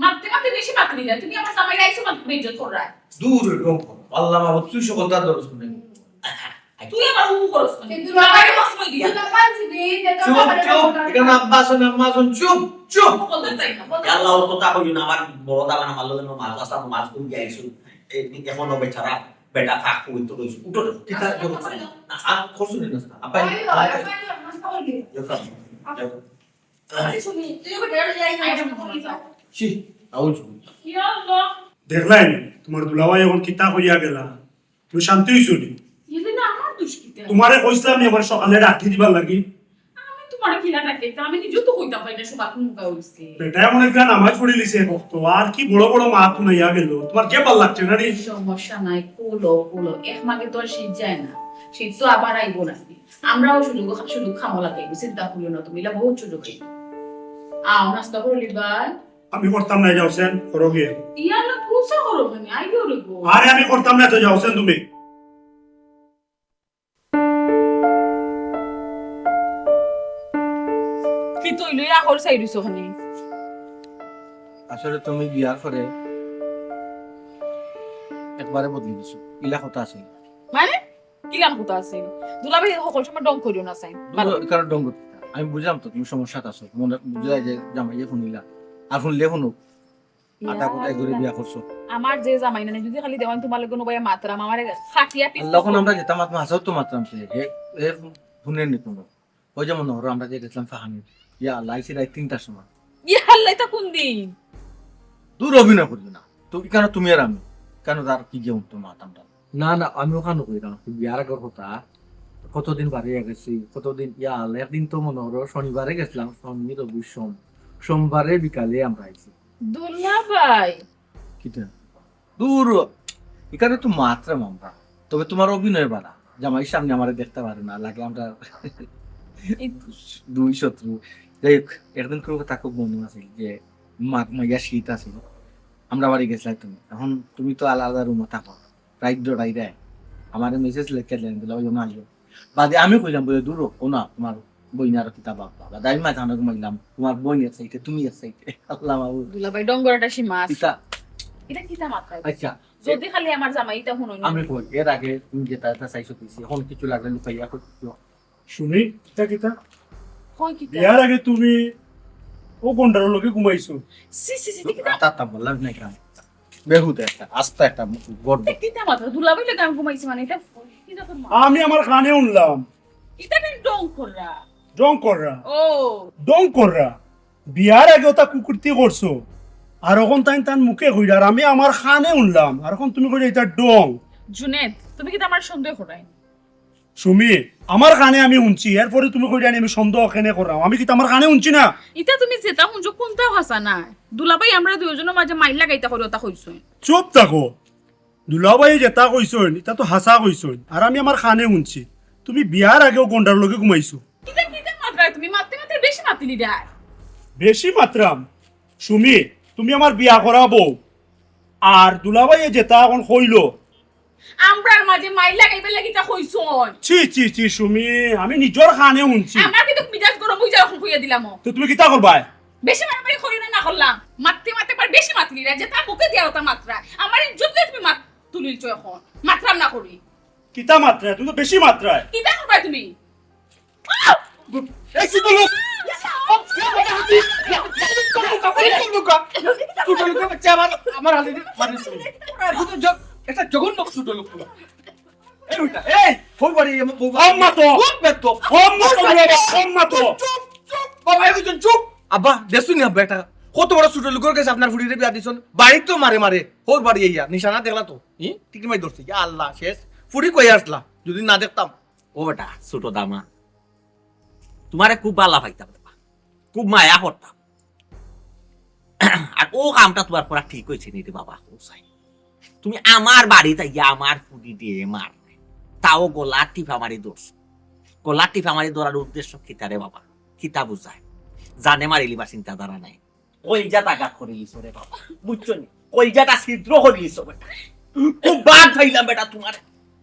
মারতে মারতে বেশি মারতে দিলা। তুমি আমার জামাই আইছো মারতে বেইজ্জত কররা। দূর, এরকম করো। আল্লাহ মাবুদ, তুই সকল তার দরজ শুনে। তুই আমার হু করছ না। কিন্তু দুলাভাই, দুলাভাই বস কই দিলা? দুলাভাই যদি, এটা তো চুপ, আমাদের চুপ। কথা। এখানে আব্বা আছেন, আম্মা আছেন, চুপ, চুপ। বলতে চাই না, বলতে চাই না। আল্লাহ, অত তা কইও না, আমার বড় দামান আমার লগে মাছ আসলাম, মাছ কই গিয়া আইছো। এ, এখনো বেচারা, বেটা ফাঁক পবিত্র রইছে। উঠো না। কিতা আচ্ছা, করছো? আচ্ছা। আর করছো না নাস্তা? আব্বা, ওই, আয়। আব্বা, নাস্তা করবি। দেখো, দেখো। আচ্ছা, শুনি, তুই এবার বেরো, যাই, যাই, যাই, যাই। ছি, আউল শুনি। ইয়া আল্লাহ। দেখলাই নি? তোমার দুলাভাই এখন কিতা কইয়া গেলা? তুমি শান্তি হইছো নি? এলে না আমার দোষ কিতা? তোমারে কইছিলাম নি আমার সকালে ডাকি দিবার লাগি? আমি তো আরে কিলা ডাকে, তা আমি নিজেও তো কইতাম পারি না, সুবাত মুগা হইছে। বেটায় মনে কয় নামাজ পড়ি লিছে ভক্ত, আর কি বড় বড় মাত হুনাইয়া গেল। তোমার কে ভালা লাগছে না রে? সমস্যা নাই, কুলো, কুলো। এক মাঘে তো আর শীত যায় না, শীত তো আবার আইবো নাকি। আমরাও সুযোগ, সুযোগ খামো লাগাইবো, চিন্তা করিও না তুমি, ইলা বহুত সুযোগ আইবো। আও, নাস্তা করলি ভাই? আমি করতাম না, যাও সেন, করো গিয়ে। ইয়াল্লা, কুসা করো কেনে? আইও রে গো। আরে আমি করতাম না, তো যাও সেন তুমি। কি তুই লইয়া হল সাইড হইছো খানি? আসলে তুমি বিয়ার পরে একবারে বদলি গেছো, ইলা কথা আছে। মানে? কিলান কথা আছে? দুলাভাই হকল সময় ঢং করিও না, সাইন। দূর, কারণ ঢং করতে না। আমি বুঝলাম তো তুমি সমস্যাত আছো, মনে বুঝলাই যে জামাইয়ে হুনিলা, আর হুনলে হুনুক। আটা কোথায় করে বিয়া করছো? আমার যে জামাই নানি যদি খালি দেওয়ান তোমার লগে নবাইয়া মাতরাম, আমার খাটিয়া পিস আল্লাহ, এখন আমরা যেটা মাতরাম, হাসাও তো মাতরাম সে। এ, এ, হুনের নি কোনো। ওই যেমন ধরো আমরা যে গেছিলাম ফাহানি, ইয়া আল্লাহ, আইছি রাত তিনটার সময়। ইয়া আল্লাহ, এটা কোন দিন? দূর অভিনয় করি না। তো কেন তুমি আর আমি? কেন তার কি যে উঠতো মাতাম টাম? না, না, আমি ওখানে কই না। তুই বিয়ার আগর কথা। কতদিন বাড়ি গেছি, কতদিন, ইয়া আল্লাহ, একদিন তো মনে হলো শনিবারে গেছিলাম, শনি, রবি, সোম। সোমবারে বিকালে আমরা আইছি। দুলাভাই। কিতা? দূর, এখানে তো মাতরাম আমরা। তবে তোমার অভিনয় বালা। জামাইর সামনে আমারে দেখতে পারে না, লাগে আমরা এই দুই শত্রু। যাই হোক, একদিন করে কথা খুব মনে আছে যে মাঘ মাইয়া শীত আছিল, আমরা বাড়ি গেছিলাম তুমি। এখন তুমি তো আলাদা রুমে থাকো, রাইত ডরাই দেয়। আমারে মেসেজ লেখে দেন, দুলাভাই না আইও। বাদে আমি কইলাম, বলে, "দূর ও না, তোমার বইন আর কিতা বাপ বাবা।" দাই মা জানো ঘুমাইলাম, তোমার বইন এক সাইডে, তুমি এক সাইডে। আল্লাহ মাবুদ। দুলাভাই, ডঙ্গর একটা সীমা আছে। কিতা? এটা কিতা মাথায়? আচ্ছা, যদি খালি আমার জামাই এটা হুনো না। আমি কই, এর আগে তুমি যেটা, এটা চাইছো দিছি, এখন কিছু লাগলে লুকাইয়া কই দিও। সুমি, কিতা কিতা? কই কিতা? বিয়ার আগে তুমি ও গন্ডারর লগে ঘুমাইছো? সি, সি, সি, কিতা? তা, তা বললাম না কেন? বেহুদা একটা, আস্তা একটা গর্ব। এটা কিতা মাত্র? দুলাভাই লগে আমি ঘুমাইছি মানে, এটা কিতা তোর মা? আমি আমার কানে হুনলাম। এটা কেন ঢং কররা? ঢং কররা? ও। ঢং কররা। বিয়ার আগে ওটা কুকীর্তি করছো। আর এখন তাইন তান মুখে কইরা, আর আমি আমার কানে হুনলাম। আর এখন তুমি কইরা এটা ঢং। জুনেদ, তুমি কিতা আমার সন্দেহ করাই? সুমি, আমার কানে আমি হুনছি, এরপরে তুমি কইরা নি আমি সন্দেহ কেনে করাম? আমি কিতা আমার কানে হুনছি না? ইটা তুমি যেটা হুনছো, কোনটাও হাছা না। দুলাভাই, আমরা দুইজনর মাঝে মাইর লাগাইতা করি ওটা কইছো। চুপ থাকো। দুলাভাই যেটা কইছইন, ইটা তো হাছা কইছইন। আর আমি আমার কানে হুনছি, তুমি বিয়ার আগেও গন্ডার লগে ঘুমাইছো। কিতা, কিতা মাতরায় তুমি? মাততে মাততে বেশি মাতিলিরায়। বেশি মাতরাম? সুমি, তুমি আমার বিয়া করা বউ। আর দুলাভাইয়ে যেটা এখন কইলো, আমরার মাঝে মাইর লাগাইবার লাগি তা কইছইন। ছি, ছি, ছি, সুমি, আমি নিজর কানে হুনছি। আমার কিন্তু মিজাজ গরম অই যায়, এখন কইয়া দিলাম। তো তুমি কিতা করবায়? বেশি মারামারি করিও না, না করলাম। মাততে মাততে একবার বেশি মাতিলিরায়, যেটা মুখে দিয়া ওটা মাতরায়। আমার ইজ্জত লইয়া তুমি মাত তুলিলছো এখন। মাতরাম না করি। কিতা মাতরায়? তুমি তো বেশি মাতরায়। কিতা করবায় তুমি? এই ছোট লোক। ছোট লোক বাচ্চা আমার, আমার হাতে দিয়ে মারিস। ছোট জ-, একটা জঘন্য ছোট লোক। এই বেটা, এই, হই বাড়ি, আমার বউ। আম্মা তো। খুব বেদ্দপ। আম্মা তো, বাবা, আম্মা তো। চুপ, চুপ, বাবা, এই বুঝুন, চুপ। আব্বা, দেখছইন নি আব্বা, একটা কত বড় ছোট লোকর গেছে আপনার ফুড়িরে বিয়া দিছইন। বাড়িত তো মারে মারে, হই বাড়ি ইয়া, নিশানা দেখলা তো। ই? টিকি মাই ধরছে, ইয়া আল্লাহ, শেষ। ফুড়ি কই আসলা? যদি না দেখতাম। ও বেটা, ছোট দামা, তোমারে খুব ভালা পাইতাম রে বা, খুব মায়া করতাম। আর ও কামটা তোমার করা ঠিক অইছে নি রে বাবা, ও সাই। তুমি আমার বাড়িত আইয়া আমার ফুড়িরে মার, তাও গলা টিপা মারি ধরছো। গলা টিপা মারি ধরার উদ্দেশ্য কিতা রে বাবা? কিতা বুঝায়? জানে মারিলিবার চিন্তাধারা নাই। কইলজাত আঘাত করিলিছো রে বাবা, বুঝছো নি? কইলজাটা ছিদ্র করিলিছো বেটা। খুব বাদ পাইলাম বেটা তোমার।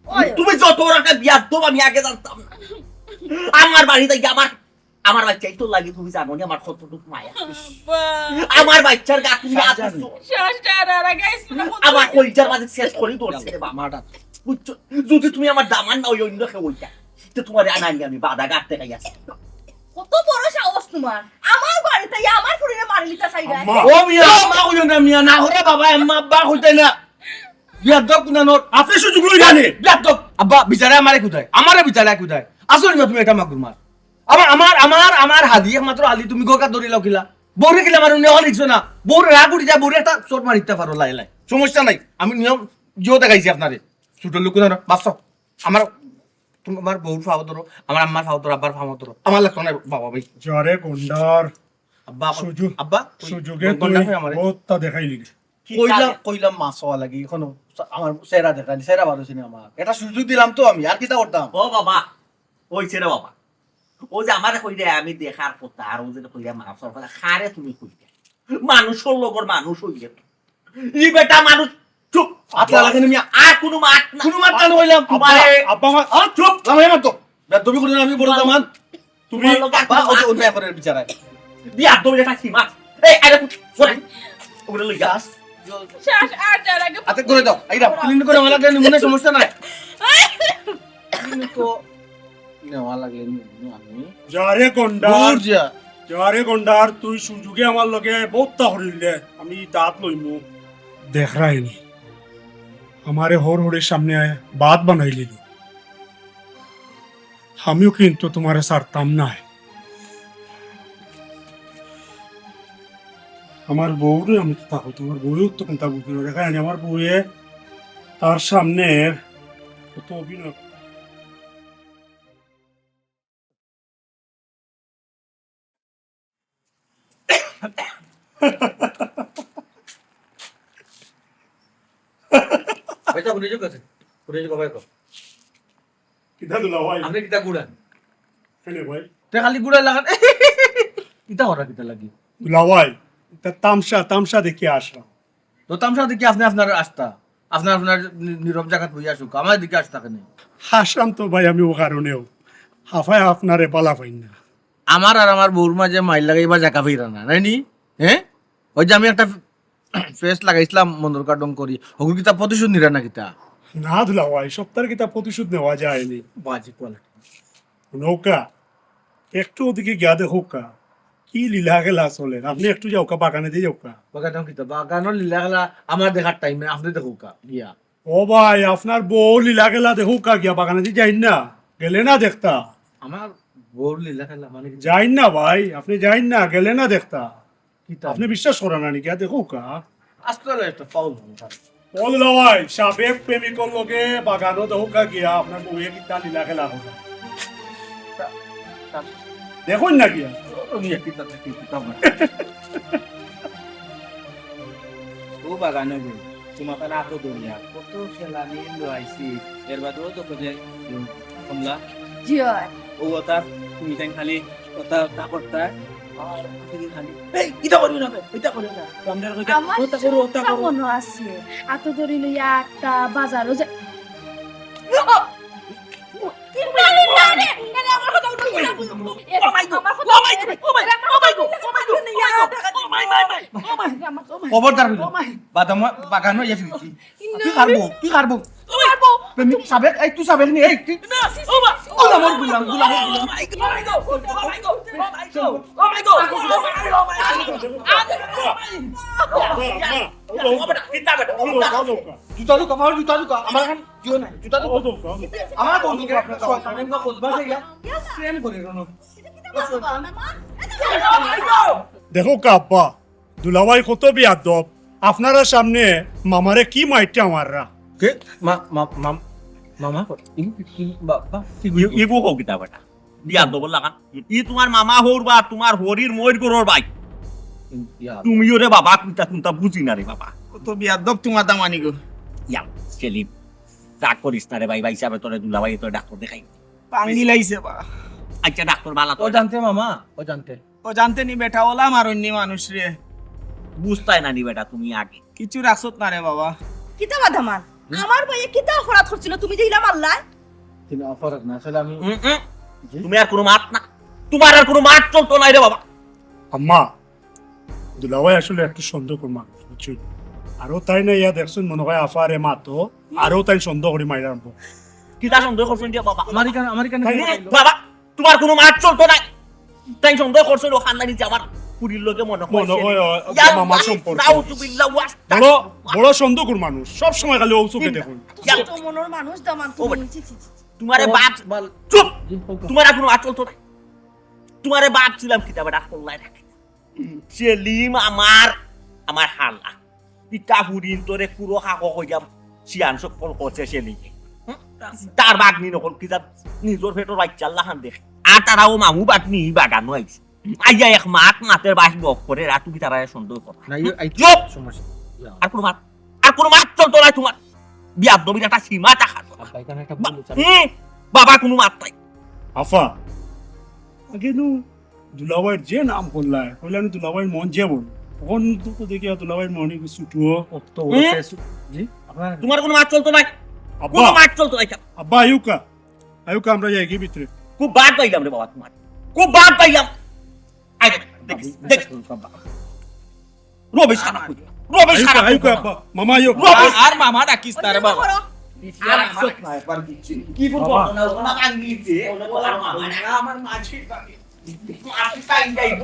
ওই। তুমি যত বড় একটা বিয়াদ্দপ আমি আগে জানতাম না। আমার বাড়িত আইয়া আমার, আমার বাচ্চাই তো লাগে, তুমি জানো নি আমার কতটুক মায়া। আব্বা। আমার বাচ্চার গা তুমি আত দিছো। শ্বাস টানা, গাইস, আমার কইলজার মাঝে শেষ করি ধরছে রে বাবা। মাটা। বুঝছো? যদি তুমি আমার দামান না অই অন্য কেউ অইতা, তে তোমারে আনানি আমি বাধা গাড়তে গাই আছি। কত বড় সাহস তোমার? আমার বাড়িত আইয়া আমার ফুড়িরে মারিলিতা চাইরায়। আম্মা। ও মিয়া, আম্মা কইও না মিয়া, না করে বাবা, আম্মা, আব্বা কইতে না। বিয়াদ্দপ কুনানোর। আপনি সুযোগ লই জানে। বিয়াদ্দপ। আব্বা, বিচারে আমারে কুদায়? আমারে বিচারে কুদায়? আসল না তুমি এটা মাগুর মার। আমার, আমার, আমার, আমার হালি, একমাত্র হালি তুমি গোকা ধরি লাও কিলা? বউরে কিলা মারো, নেওয়া লিখছো না। বউরে রাগ উঠি যায়, বউরে একটা চট মারিতে পারো, লাই লাই। সমস্যা নাই। আমি নিয়ম জিও দেখাইছি আপনারে। ছোট লোক কুনানো, বাঁচো। আমার তুমি আমার বউর পাও ধরো, আমার আম্মার পাও ধরো, আব্বার পাও ধরো, আমার লাগতো না বাবা ভাই। যারে গন্ডার। আব্বা, সুযোগ, আব্বা, তুই সুযোগে গন্ডার তুই হয় আমারে। বউতটা দেখাইলি রে। কি কইলাম, কাজে? কইলাম মাছ হওয়া লাগি, এখনো আমার চেহারা দেখানি, চেহারা বার হইছে না আমার। এটা সুযোগ দিলাম তো আমি, আর কিতা করতাম? ও বাবা, ওই ছেড়ে বাবা, ও যে আমারে কইরে আমি দেখার কথা, আর ও যে কইরে মাছ হওয়ার কথা, খারে তুমি কইরে? মানুষর লগর মানুষ হইলে তো। ই বেটা মানুষ, চুপ। আব্বা, লাগেনি মিয়া। আর কোনো মাত না। কোনো মাত না কইলাম। তোমারে আব্বা, আব্বা, আমার, আ, চুপ। লামাই আমার তো। বেদবি করি না, আমি বড় দামান। তুমি তোমার লগে আব্বা, ওই যে অন্যায় করে বিচারায়। বিয়া দৌড়ে থাকি মাছ। এই, আরে, সরে। ওগুলো লই যা। শ্বাস আর যার আগে আতে করে দাও। এই দাও, ক্লিন করে আমার লাগলে মনে সমস্যা নাই। ক্লিন তো নেওয়া লাগলে নি-, নি-, আমি। যারে গন্ডার। দূর যা। যারে গন্ডার, তুই সুযোগে আমার লগে বউতটা হরিলে। আমি দাঁত লইমু। দেখরায়নি। আমারে হর হরির সামনে ভাত বানাইলিল। আমিও কিন্তু তোমারে ছাড়তাম নায়। আমার বউরে আমি কিতা কইতাম, আমার বউয়েও তো কোনটা বুঝে না। দেখেন, আমার বউয়ে তার সামনে কত অভিনয়। ভাইসাব, উনি যোগ আছে। উনি যোগ, ভাই, কর। কিতা দুলাভাই? আপনি কিতা গুড়া? কেনে ভাই? তে খালি গুড়া লাগান। কিতা করা কিতা লাগি? দুলাভাই, ইতা তামশা, তামশা দেখি আসলাম। তো তামশা দেখি আপনি আপনার আস্তা, আপনার, আপনার নি-, নীরব জাগাত বইয়া আসুক, আমার দিকে আসতা কেনে? হাসলাম তো ভাই আমি ও কারণেও। হাফায় আপনারে বালা পাই না। আমার আর আমার বউর মাঝে মাইর লাগাইবা জাগা পাইরা না, নাইনি? হ্যাঁ? ওই যে আমি একটা ফেস লাগাইছিলাম মন্দর কাডং করি, হগুর কিতা প্রতিশোধ নিরা না কিতা? না দুলাভাই, সপ্তাহের কিতা প্রতিশোধ নেওয়া যায়নি। বাজি কোয়ালিটি। নৌকা, একটু ওদিকে গিয়া দেখুক্কা, কি লীলা খেলা চলে। আপনি একটু যাউক্কা, বাগানে দিয়ে যাউক্কা। বাগানো কিতা? বাগানো লীলা খেলা আমার দেখার টাইম নাই, আপনি দেখুক্কা গিয়া। ও ভাই, আপনার বউ লীলা খেলা দেখুক্কা গিয়া, বাগানে দিয়ে যাইন না, গেলে না দেখতা। আমার বউর লীলা খেলা মানে কি? যাইন না ভাই, আপনি যাইন না, গেলে না দেখতা। কিতা? আপনি বিশ্বাস করেন না নি গিয়া দেখুক্কা। আসলে একটা ফাউল। বললো ভাই, সাবেক প্রেমিকর লগে বাগানো দেখুক্কা গিয়া আপনার বউয়ে কিতা লীলা খেলা করে। দেখুন না গিয়া। ও বাগানো গো, তোমার তাহলে আতো দুনিয়া। কত খেলা নিয়ে লো আইছি। এর বাদেও তো খোঁজে, উম, কমলা। জি অয়। ও কথা, তুমি তাই খালি কথা তা করতা। আর তুমি খালি, "এই, ইটা করিও না বে, ইটা করিও না।" তো আমরা কইতা, আমার "ওটা করো, ওটা সব করো।" মনে আছে। আতো দড়ি লইয়া একটা বাজারও যা-, ইন্না লিল্লাহি রে, এরে আমার কথা উঠো, উঠো, উঠো। ও মাই গড, আমার কথা ও মাই গড, ও মাই গড, ও মাই গড, ও মাই গড, ও মাই গড, ও মাই, মাই, মাই, মাই, ও মাই। খবরদার হইল। ও মাই। বাদাম বাগানো ইয়া ফিরছি। তুই খারবো, তুই খারবো। তুই খারবো। প্রেমিক সাবেক, এই তুই সাবেক নি, এই তুই। না, ও মা, ও মা, আমার গুলাম, গুলাম, গুলাম। ও মাই গড, ও মাই গড, ও মাই গড, ও মাই গড, ও মাই গড। জুতা লুকা, আমার জুতা লুকা, আমার এখন জিও নাই, জুতা লুকা। আমার বন্ধু শয়তান, বদমাশ হইয়া প্রেম করে রনো। দেখো কাব্বা, দুলাভাই কত বেয়াদব, আপনারার সামনে মামারে কি মাইরটা মাররা। কে? মা-, মা-, মা-, মামা? ই-, ই-, বা-, বা-, কি ই-, ইবু হোক কিতা বেটা? বেয়াদব লাখান। ই তোমার মামা হউর বা তোমার হরির মইর ঘরর ভাই। ইয়া। তুমিও রে বাবা, কুনটা কুনটা বুঝি না রে বাবা। কত বেয়াদব তোমার দামানি গো। ইয়া, সেলিম, রাগ করিস না রে ভাই, ভাই হিসাবে তোরে দুলাভাই তোরে ডাক্তার দেখাই। পাঙ্গি লাইছে বা। আচ্ছা, ডাক্তার বালা তো। ও জানতে মামা, ও জানতে। ও জানতে নি বেটা, ওলা মারইন নি মানুষ রে। বুঝতায় না নি বেটা তুমি আগে। কিছু রাখছত না রে বাবা। কিতা বাদামান? হুম? আমার ভাইয়ে কিতা অপরাধ করছিল তুমি যে ইলা মারলায়? তুমি অপরাধ না, আসলে আমি উম, উম। জি? তুমি আর কোনো মাত না। তোমার আর কোনো মাত চলতো নাই রে বাবা। আম্মা, দুলাভাই আসলে একটু সন্দেহ করে মানুষ, বুঝছো? আরো তাই না ইয়া দেখছেন মনে হয় আফারে মাতো, আরো তাই সন্দেহ করে মাইরা আনবো। কিতা সন্দেহ করছেন যে বাবা? আমার এখানে, আমার এখানে তাই এ, বাবা, তোমার কোনো মাত চলতো নাই। তাই সন্দেহ করছেন ও খান্দানি যে আমার পুরির লগে মনে হয় মনে হয়, সে- ও, ইয়া মামার আল্লাহ, সম্পর্ক। নাউজুবিল্লাহ, ওয়াস্তাগফিরুল্লাহ। বড়, বড় সন্দেহ করে মানুষ, সব সময় খালি ও চোখে দেখুন। ইয়া ছোট মনের মানুষ দামান ও তুমি, বেটা। ছি, ছি, ছি, ছি। তোমারে ও বাপ, বাল- চুপ। জি, হোক। তোমার আর কোনো মাত চলতো নাই। তোমারে বাপ ছিলাম কিতা বেটা, কল্লাই রাখি। সেলিম আমার, আমার হালা। ইটা হুরিন তোরে কুরো খাকো কইয়া শিয়ান সকল করছে সেলিমে। হুম? তার বাগনি নকল কি জাত, নিজর পেটর বাইচ্চার লাখান দেখ। আর তারা ও মামু বাগনি বাগানো আইছে। আইয়া এক মাত মাতের বাস বক করে, আর তুমি তারা সন্দেহ করো। না, ইয়ে, আই, চুপ! সমস্যা। ইয়া। আর কোনো মাত, আর কোনো মাত চলতো না তোমার। বিয়াদবির একটা সীমা থাকার কথা। আব্বা, এখানে একটা ভুল হচ্ছে। হুম, বাবা কোনো মাত নাই। আফা, আগে নু দুলাভাইর যে নাম করলায়, কইলাম দুলাভাইর মন যে বড়। অখন তো, তো দেখি দুলাভাইর মন একটু ছোট। ও তো হুম? ওরা শেষ। জি, আপনার তোমার কোনো মাত চলতো নাই। আব্বা। কোনো মাত চলতো নাই। আব্বা, আইউক্কা। আইউক্কা, আমরা যাই কি ভিতরে? খুব বাদ পাইলাম রে বাবা তোমার। খুব বাদ পাইলাম। আই দেখ, দেখ, দেখ। রবিশ খানা কই? রবিশ খানা আইউক্কা, কই? আইউক্কা, আব্বা। মামা, আইউক্কা। রবিশ। আর মামা ডাকিস না রে বাবা। আর মাত নাই, একবার কিচ্ছু। কি বলবো? বাবা। ওনা, ওনা কান দিয়েছে। ওনা বলে, "আমার মামা না, আমার মাঝির বাড়ি।" আপনি তাই যাইব।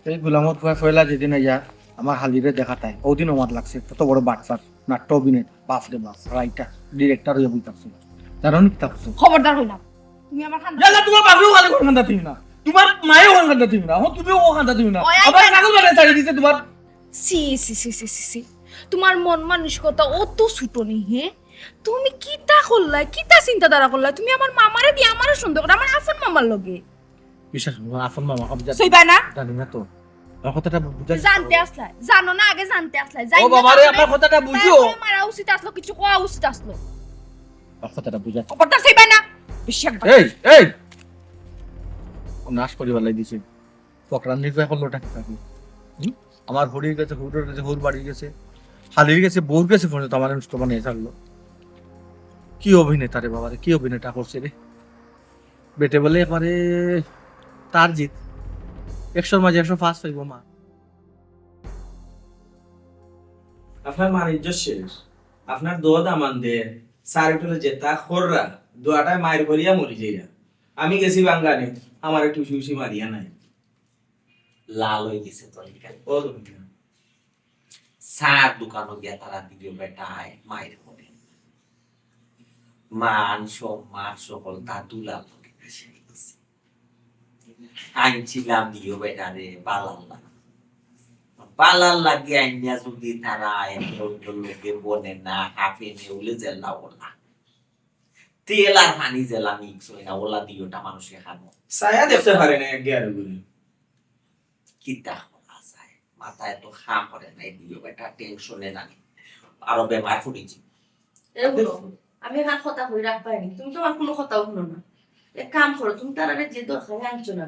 এই গুলামর ফুয়া ফয়লা যেদিন আইয়া আমার হালিরে দেখা তাই, ওদিন ওমাত লাগছে, কত বড় বাটপার, নাট্য অভিনেতা, বাপ রে বাপ, রাইটার, ডিরেক্টর হইয়া বই থাকছে। জানো নি কিতা করছে? খবরদার হইলাম, তুমি আমার খান্দা ইয়াল্লা, তোমার বাপেও খালি কোন খান্দা তুমি না, তোমার মায়েও কোন খান্দা তুমি না, এখন তুমিও কোন খান্দা তুমি না। ওই, আবার আই, ছাগল বানাই ছাড়ি দিছে তোমার। সি, সি, সি, সি, সি, সি। তোমার মন মানসিকতা অত ছোট নি, হে? তুমি কিতা করলায়, কিতা চিন্তাধারা করলায়? তুমি আমার মামারে দিয়ে আমারে সন্দেহ করো, আমার আপন মামার লগে। বিশ্বাস করো, আপন মামা, আমি জানি, সইবা না? জানি না তো। আমার কথাটা বুঝার জানতে আসলায়, জানো না, আগে জানতে আসলায়। ও বাবা রে, আমার কথাটা বুঝো। তারপরে মারা উচিত আসলো, কিছু কওয়া উচিত আসলো। আমার কথাটা বুঝার। খবরদার সইবা না। বেশি একবার। এই, এই। ও নাশ করিবার লাগি দিছে। ফকরান নিজে এখন লোটা কি থাকি? হুম? আমার হরির গেছে, হুরুর গেছে, হুর বাড়ির গেছে, হালির গেছে, বউর গেছে পর্যন্ত আমার নষ্ট বানিয়ে ছাড়লো। কি অভিনেতা রে বাবা রে, কি অভিনেতা করছে রে। বেটে বলে একবারে তার জিত। একশোর মাঝে একশো পাঁচ পাইবো মা। আপনার বাণিজ্য শেষ। আপনার দোয়া দামান দে, সারি টুলে যেতা খররা, দোয়াটায় মায়ের করিয়া মরি যাইরা। আমি গেছি বাঙ্গানে, আমার একটু উসি উসি মারিয়া নাই। লাল হয়ে গেছে তোর এখানে। ও দুনিয়া। সার দোকানো গিয়া তারা দিল বেটায় মায়ের করে। মান সম্মান সকল তা দুলাল লগে মিশে গেছে। আনছিলাম দিও বেটারে বালার লাগি। বালার লাগি আইনা যদি তারা এক লোকে বনে না, হাফে নেউলে জেলা ওলা। তেল আর পানি জেলা মিক্স হয় না, ওলা দিওটা মানুষে খাবো। ছায়া দেখতে পারে না এক গিয়ার ঘুরে। কিতা করা যায়? মাথায় তো কাম করে নাই, দিও বেটা টেনশনে নানি। আরো বেমার পড়েছি। এ হুনো, আমি এখান কথা কই রাখবায় নি, তুমি তো আমার কোনো কথাও হুনো না। এক কাম করো, তুমি তারারে যে দরকারে আনছো না,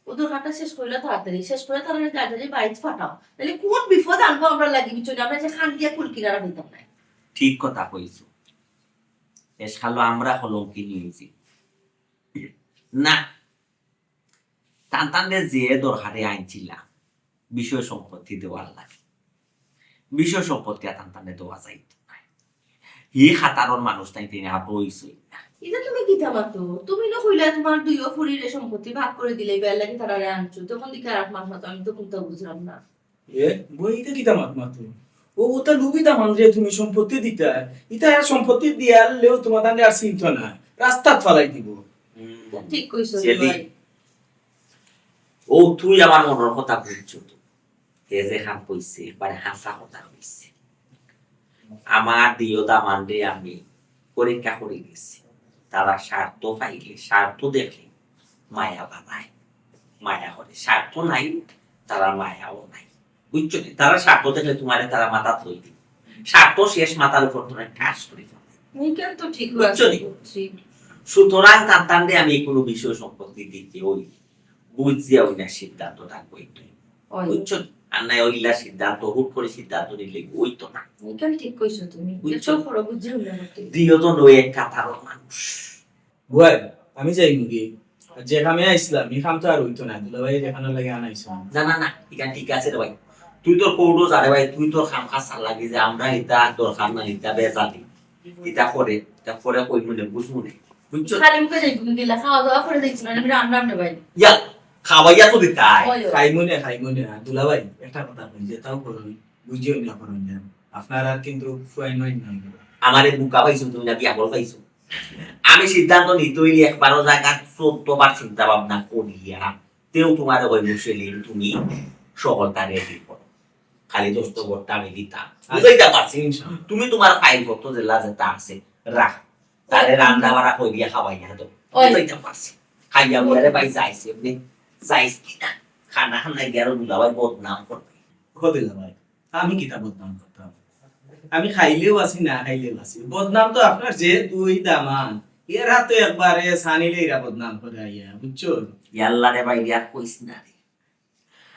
ও দরকারটা শেষ করিলে তাড়াতাড়ি, শেষ করে তারারে তাড়াতাড়ি বাড়িত ফাটাও। তাহলে কোন বিপদ আনবো আমরা লাগি পিছনে, আমরা যে খান দিয়া কুল কিনারা হইতাম না। ঠিক কথা কইছো। শেষ খালো আমরা কলঙ্কিনী হইছি। না, তান তানরে যে দরকারে আনছিলাম, বিষয় সম্পত্তি দেওয়ার লাগি। বিষয় সম্পত্তি আর তান তানরে দেওয়া যাইত না। হি খাতারর মানুষ তাই তিনি আর রইছই না। এটা তুমি কিতা মাতো? তুমি না কইলা তোমার দুইও ফুরিরে সম্পত্তি ভাগ করে দিলে, বিয়ার লাগি তারারে আনছো। তখন দিকে আর মাত মাতো, আমি তো কোনটা বুঝলাম না। এ, বই ইতা কিতা মাত মাতো? ও, ওটা লুবি দামান রে তুমি সম্পত্তি দিতা। ইতা আর সম্পত্তি দিয়ালেও তোমার তানরে আর চিনতো না। রাস্তাত ফালাই দিব। হুম। ঠিক কইছো রে ভাই। ও, তুই আমার মনর কথা বুঝছো তো। হে যে খান কইছে, একবারে হাছা কথা কইছে। আমার দিও দামানরে আমি পরীক্ষা করি গেছি। তারা স্বার্থ পাইলে, স্বার্থ দেখলে মায়া বাড়ায়, মায়া করে। স্বার্থ নাই, তারা মায়াও নাই। বুঝছো নি? তারা স্বার্থ দেখলে তোমারে তারা মাথাত লই দিবে। স্বার্থ শেষ, মাথার উপর তোমার ঠাস করে ফেলে। এইখান তো ঠিক বুঝছো আছে, নি? বুঝছি। সুতরাং তান্তানরে আমি কোনো বিষয় সম্পত্তি দিতে হই, বুঝিয়া ওই না সিদ্ধান্তটা কই তুই। ওই। বুঝছো নি? আর নাই ওইলা সিদ্ধান্ত, হুট করে সিদ্ধান্ত নিলে ওই তো না। এইখান ঠিক কইছো তুমি। বুঝছো? এত বড় বুঝি হইলো না তুই। দিও তো নয় এক কাতারর মানুষ। বুয়াই, আমি যাই মুগি। আর যে কামে আইছিলাম, এই কাম তো আর হইতো না। দুলাভাই যেখানে লাগে আনাইছো। না, না, না, এখান ঠিক আছে রে ভাই। তুই তোর কৌটো যা রে ভাই, তুই তোর কাম কাজ চালা লাগি যে আমরা ইতা দরকার না, ইতা বেজালি। ইতা করে, ইতা করে কই মনে, বুঝ মনে। বুঝছো? খালি মুখে যাই, তুমি গেলে খাওয়া দাওয়া করে দেখছো না, আমি রান্না রান্না ভাই। ইয়া, খাওয়াইয়া তো দিতাই। ওই, ওই। খাই মনে, খাই মনে। আর দুলাভাই, একটা কথা কই, যেটাও করুন, বুঝিও না করুন যেন। আপনার আর কিন্তু ফুয়াই নয় না। আমারে বুকা পাইছো তুমি না বিয়া বল পাইছো? আমি সিদ্ধান্ত নিতে হইলে একবারও জায়গা চোদ্দ বার চিন্তা ভাবনা করিয়া তেও তোমার ওই মুসলিম তুমি সকলটা রেডি করো। খালি দোস্ত ভোটটা আমি দিতাম। বুঝাইতাম পারছি? তুমি তুমার ফাইল পত্র যেলা যেতা আছে, রাখ। তারে রান্দা বাড়া করিয়া খাওয়াইয়া দেও। ওই। বুঝাইতাম পারছি। খাইয়া বুঝারে ভাই যাইছে, এমনি যাইস কি না? খানা খানা গিয়া আরো দুলাভাই বদনাম করবে। ও দুলাভাই, আমি কিতা বদনাম করতাম? আমি খাইলেও আছি, না খাইলেও আছি। বদনাম তো আপনার যে দুই দামান, এরা তো একবারে সানিলে এরা বদনাম করে আইয়া, বুঝছো? ইয়াল্লা রে ভাই, আর কইস না রে।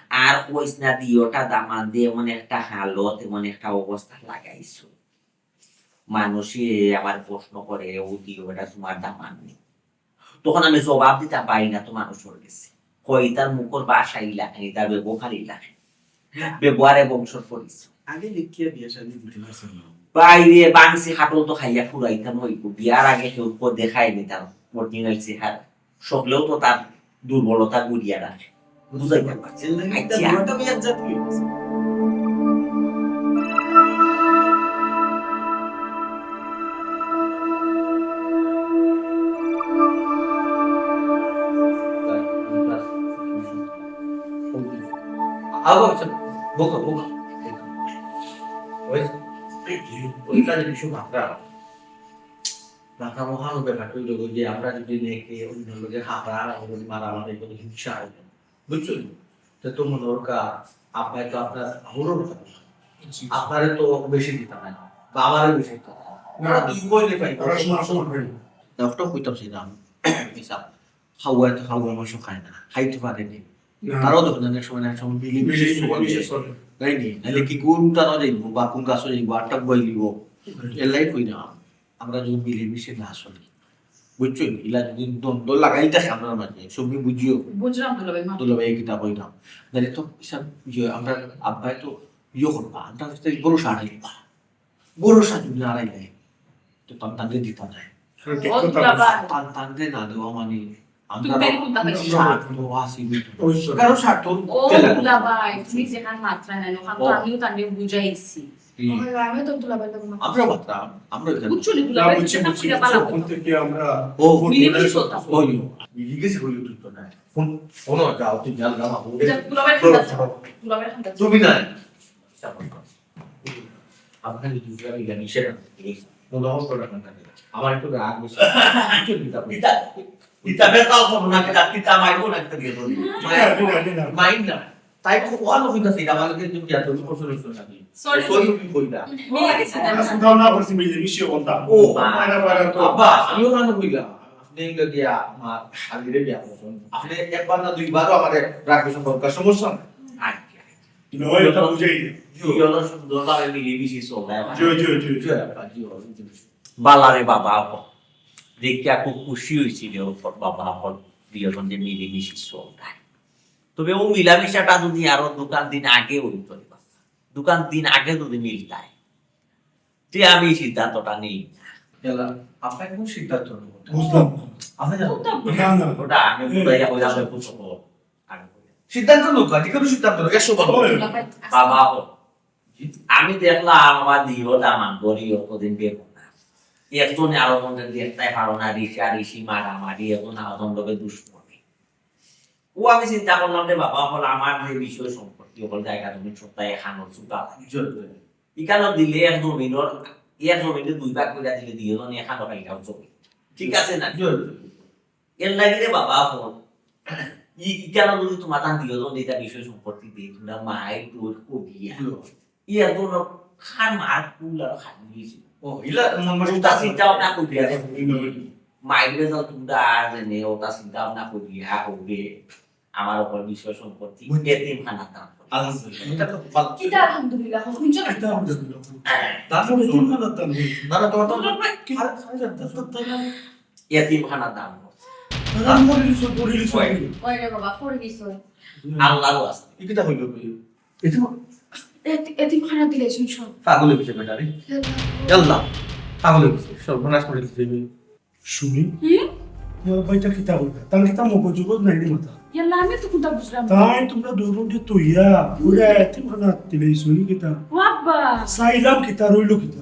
আর কইস না, দুইওটা দামান্দে এমন একটা হালত, এমন একটা অবস্থা লাগাইছো। মানুষে আবার প্রশ্ন করে, "ও দুইওটা তুমার দামান নি?" তখন আমি জবাব দিতাম পারি না তো মানুষর গেছে। কই তার মুখর ভাষা ইলাখান, তার ব্যবহার ইলাখান। ব্যবহারে বংশর পরিচয়। আগে দেখিয়া বিয়া শাদী দিতে পারছেন না। বাইরে বাংসি খাটল তো খাইয়া ফুরাইতাম হইব। বিয়ার আগে কেউ কো দেখাই নিতাম original চেহারা। সকলেও তো তার দুর্বলতা গুলিয়া রাখে। বুঝাইতাম পারছি। এর লাগি তার আচ্ছা। দুইটা বিয়ার জাত হয়ে গেছে। আবার আচ্ছা, বলো, বলো। ওই, ওই কাজে কিছু মাত্রা। ঢাকা মহানগর ঘাটে লোক যে আমরা যদি নেকে অন্য লোকে খাতা, মারামারি করে হিংসা হয়, বুঝছো? তো তো মনে হোক, আব্বাই তো আপনার হুরুর কথা। জি। আপনারে তো বেশি দিতা না, বাবারে বেশি দিতা না। না। ওরা দুই বইলে পাই। ওরা সমান সমান পাই। ডক্টর কইতাম সেটা আমি। হিসাব। খাওয়ায় তো খাওয়ার মাংস খায় না, খাইতে পারে নি। না। তারাও দেখো না, অনেক সময় না, এক সময় মিলে মিশে মিশে চলে। চলে। তাই নি? নাহলে কি গরু টানা যাইব, বা কোন গাছও যাইব, আটটা বই দিব। হুম। এর লাই কই না। আমরা যদি মিলেমিশে না চলি, বুঝছো? ইলা যদি দ্বন্দ্ব লাগাই থাকে আমরার মাঝে, সবই বুঝিও। বুঝলাম দুলাভাই, মা। দুলাভাই কিতা কইলাম। নাহলে তো হিসাব ইয়ে, আমরার আব্বায় তো ইয়ে করবা, আমরার তো বড় সারাইবা। বড় সাজু না আড়াইলে তো তান তানরে দিতা নাই। হ্যাঁ, ঠিক ও কথা দুলাভাই। বলছো। তান তানরে না দেওয়া মানে তুমি আমরা তাহলে কোনটা পাইছো? স্বার্থ আছে কিন্তু। ওই তো। কারো স্বার্থ ও খেলা করছে। দুলাভাই, তুমি যেখান মাত্রা নেন, ওখান তো ও। আমিও তানরে বুঝাইছি। হুম। ওই আমি তো দুলাভাই লোক মাত্র। আমরা মাত্রা, আমরা এখানে বুঝছো নি না, দুলাভাই, বুঝছি, যেখান বুঝছি, থেকে বুঝছি, পালা ওখান করতো। থেকে আমরা ও, ফোন মিলেমিশে করে চলতাম। ওই, মিলে গেছে হইলে তুই তো নাই। ফোন, ফোন আর যাও, তুই জান না, ফোন যা, দুলাভাই বলো, খান যাও। বলো। দুলাভাই খান যাও। তুমি নাই। আমার খালি দুই গ্রাম ইলা নিষেধ আছে, please। মনে হয় করে না, না, না। আমার একটু রাগ হয়েছে। কিছু দিতে হবে। দিতা, দিতা বেতাল করবো না, দিতা, দিতা মাইরবো না, দিতা দিয়ে দেবো। দিতা, দিতা, দিতা। মাইর না। তাই তো ওয়ান অফ ইন্টারেস্ট, এটা আমাদের কিন্তু জ্ঞান তৈরি করছে, করছে নাকি? Sorry। Sorry, কি কই না? মিলে গেছে। আমরা শুনতাম না, বলছি মিলে মিশিয়ে বলতাম। ও, বাইরে বাইরে তো। আব্বা, আমিও ওখানে কইলাম। আপনি এগুলো দিয়া আমার শালিরে বিয়া করছেন। আপনি একবার না দুইবারও আমাদের রাখবেন, দরকার সমস্যা নাই। আচ্ছা। নয়, এটা বুঝাই দে। দুইজনে সুন্দরভাবে মিলেমিশে চলে। জি, জি, জি, জি। জি, আপা, জি, জি। বালা রে বাবা, দেখিয়া খুব খুশি হইছি রে, ওর বাবা, এখন দুইজন যে মিলেমিশে চলতায়। তবে ও মিলামিশাটা যদি আরো দুকান দিন আগে হইতো রে বাবা, দুকান দিন আগে যদি মিলতায়, তে আমি এই সিদ্ধান্তটা নেই। গেলা, আপনাকে কোন সিদ্ধান্ত নেব? বুঝলাম না। আপনি জানেন? না, না। ওটা আমি বুঝাইয়া কইলাম, আমি বুঝবো। সিদ্ধান্ত লোক, যে কোনো সিদ্ধান্ত লোক, একশো বার। ওই। বাবা, আমি দেখলাম আমার দিও দামান গরিও কদিন বের না। একজনে আরো জনকে দেখতে পারো না, রিসা রিসি মারামারি, এখন আরো জন লোকে দুশ্মনী। ও আমি চিন্তা করলাম যে বাবা, হল আমার যে বিষয় সম্পত্তি, হল জায়গা জমি সত্তা এখানো চুকা লাগে। জি, জি। এখানো দিলে এক জমিনর, এক জমিনে দুই ভাগ করে দিলে দিও জন এখানো পাইলাম জমি। ঠিক আছে না? জি, জি। এর লাগি রে বাবা, এখন ই, ইখানো যদি তোমার তান দিও জন এটা বিষয় সম্পত্তি দিয়ে, তোমরা মাই তোর কবিয়া। জি। ই এখন খান মার কুল আর খান দিয়েছিল। ও, ইলা মন মনে ওটা চিন্তা ভাবনা করিয়া। হুম। মাইরে যাও তোমরা আর জেনে ওটা চিন্তা ভাবনা করিয়া হবে। আমার ওপর বিষয় সম্পত্তি বুঝছি। এতিমখানার দান করে। আলহামদুলিল্লাহ। এটা তো ভালো। কিতা আলহামদুলিল্লাহ? হুনছো না? কিতা আলহামদুলিল্লাহ? দান করছো? এতিমখানার দান করছো। না, না, তোমার তো দুলাভাই। কি? আরে, আরে, দান করতে না। এতিমখানার দান করছে। দান করে দিছো, করে দিছো। ওই। ওই রে বাবা, করে দিছো। হুম। আল্লাহর ওয়াস্তে। এ কিতা হইল ভাই? এতিম-, এতি-, এতিমখানা দিলে শুনছো? পাগল হয়ে গেছে বেটা রে। আল্লাহ। আল্লাহ। পাগল হয়ে গেছে। সর্বনাশ করে দিছে। শুনি? হুম? ইয়া ভাই, এটা কিতা বলবে? তার কিতা মগজ জগৎ নাই রে মাথা? ইয়াল্লা, আমি তো কোনটা বুঝলাম না। তাই তোমরা দুই বোনকে তো ইয়া, ওরা এতিমখানা দিলে শুনি কিতা? ও আব্বা। চাইলাম কিতা, রইল কিতা?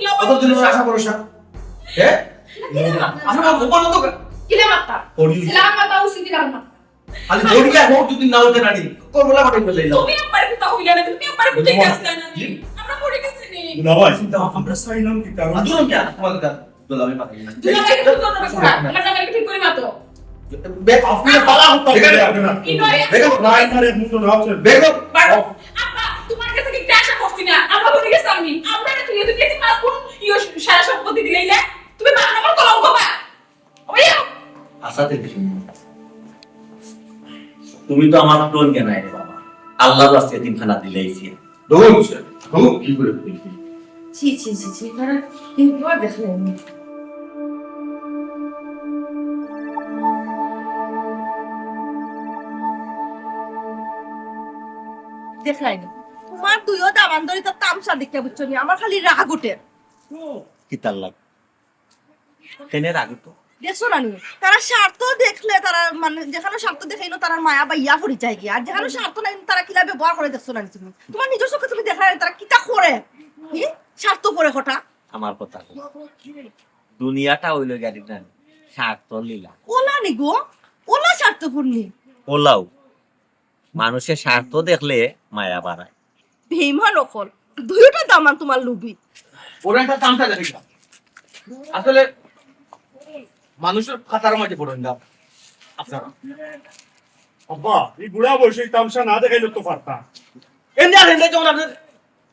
দুলাভাই। কতদিন আশা ভরসা? হ্যাঁ? কিলা মাতলা? আপনার অপমান তো কিলা মাতলা? পড়ি। ছিলাম মাতলা, উচিত দিলাম না। খালি পড়ি আর হোক যদি না হইতে নানি, করবলা বাটে ফেলে দিলাম। তুমি একবার কথা কইলা না, তুমি একবার বুঝে গেছিলা না নি? আমরা পড়ে গেছি নি। দুলাভাই, চিন্তা ভাবনা। আমরা চাইলাম কি কারণ? আদুরম কি আর তোমার কথা? দুলাভাই পাঠাই না। দুলাভাই, তুমি কোনো কথা না। আমার জামাইকে ঠিক করে মাতো। বে-, আপনি পালা হতো। বেগম, বেগম। এই নয়। বেগম। নাই, না রে, মুখ তো না হচ্ছে। বেগম। বারো। আব্বা, তোমার কাছে কি আশা করছি না? আমরা পড়ে গেছি আমি। আমরা না তুমি, তুমি একটু মাত কোন ইয়ে সারা সম্পত্তি দিলেই না? তুমি বাপ আমার কলঙ্ক বা। ওই আশা থেকে শুনি। তুমি তো আমার টোন কেন রে বাবা? আল্লাহর রাস্তায় এতিমখানা দিলাইছি। দৌড়, দৌড়, কি করে? ছি, ছি, ছি, ছি, তারা কিন্তু আর দেখলেন না। দেখাই না। তোমার দুইও দামান ধরি তো তামশা দেখতে বুঝছো নি? আমার খালি রাগ উঠে। কিতার লাগ? কেনে রাগ তো? দেখছো না নি? তারা স্বার্থ দেখলে তারা মানে যেখানে স্বার্থ দেখাইলো তারা মায়া বা ইয়া পড়ি যায় কি? আর যেখানে স্বার্থ নাই তারা কিলা ব্যবহার করে দেখছো না নি তুমি? তোমার নিজের চোখে তুমি দেখা যায় তারা কিতা করে? হি? স্বার্থ পরে কটা? আমার কথা কই। দুনিয়াটা অইলো গাড়ি না, স্বার্থ লীলা। ওলা নি গো? ওলা স্বার্থপর নি? ওলাও। মানুষের স্বার্থ দেখলে মায়া বাড়ায়। বেইমান অকল, দুইটা দামান তোমার লুবি। ওরা একটা তামশা দেখে গেলাম। আসলে মানুষের খাতার মাঝে পড়েন না আপনারা। আব্বা, এই বুড়া বয়সে এই তামশা না দেখাইলে তো পারতাম। এমনি আর এমনি যেমন আপনার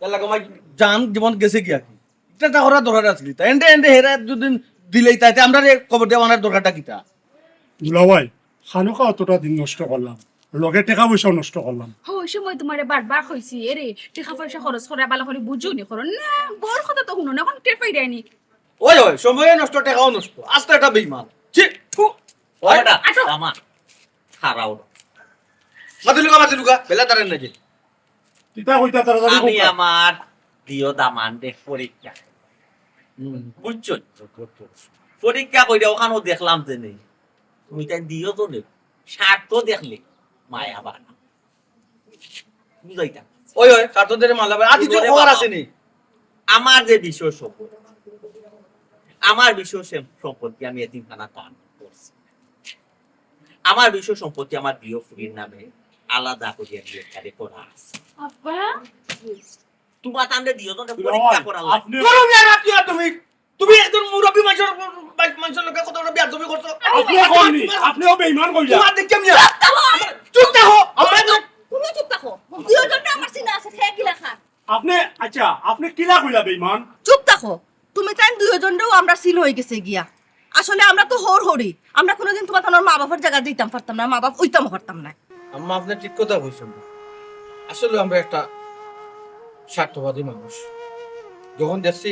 এলাকা মাঝে যান যেমন গেছে কি আর কি। এটা তা করার দরকার আছিল। তা এন্ডে এন্ডে হেরা দুদিন দিলেই তাইতে আমরা রে কবর দেওয়া আনার দরকারটা কিতা? দুলাভাই, খানোখা অতটা দিন নষ্ট করলাম, লগে টেকা পয়সাও নষ্ট করলাম। হ, ওই সময় তোমারে বারবার কইছি, এরে, টেকা পয়সা খরচ করা ভালা করি বুঝো নি করো। না, বউর কথা তো হুনো না, এখন টের পাই দেয়নি। ওই, ওই, সময়ও নষ্ট, টেকাও নষ্ট। আস্তা একটা বেইমান। ছি, থু। ওটা, আটো। আমার। খারাও। মাতিলুকা, মাতিলুকা, বেলা তারেন নাকি? কিতা কইতা তাড়াতাড়ি আমি কইতা। আমার দিও দামানরে পরীক্ষা। হুম, বুঝছো? পরীক্ষা কইরা ওখানেও দেখলাম যে নেই। তুমি তাই দিও তো নেই। স্বার্থ দেখলে মায়া বাড়া। বুঝাইতা। ওই, ওই, স্বার্থ দেখলে মায়া বাড়া। আদি তুই ওরে খবর বাবা। আছে নি? আমার যে বিষয় সম্পত্তি, আমার বিষয় সে-, সম্পত্তি আমি এতিমখানা দান করছি। আমার বিষয় সম্পত্তি আমার প্রিয় ফুরির নামে আলাদা করিয়া রেজিস্টারি করা আছে। আব্বা। তোমার তামরে দিও তো পরীক্ষা করা লাগে। আপনি ধরো মিয়া, রাখি আর তুমি, তুমি একজন মুরব্বী মানুষের, মানুষের লোকে কত বড় বেয়াদবি করছো। আপনি কোন নি? আপনিও বেইমান কইলা। তোমার দেখে মিয়া। চুপ থাকো। চুপ থাকো। আমার তুমি চুপ থাকো। দুইজন তো আমার চিনা আছে, হে কিলা খান। আপনি, আচ্ছা, আপনি কিলা কইলা বেইমান? চুপ থাকো। তুমি তাই দুইজনরেও আমরা চিন হয়ে গেছে গিয়া। আসলে আমরা তো হর হরি। আমরা কোনোদিন তোমার তোমার মা বাবার জায়গা দিতাম পারতাম না, মা বাপ অইতাম পারতাম না। আম্মা, আপনি ঠিক কথা কইছেন। আসলে আমরা একটা স্বার্থবাদী মানুষ। যখন দেখছি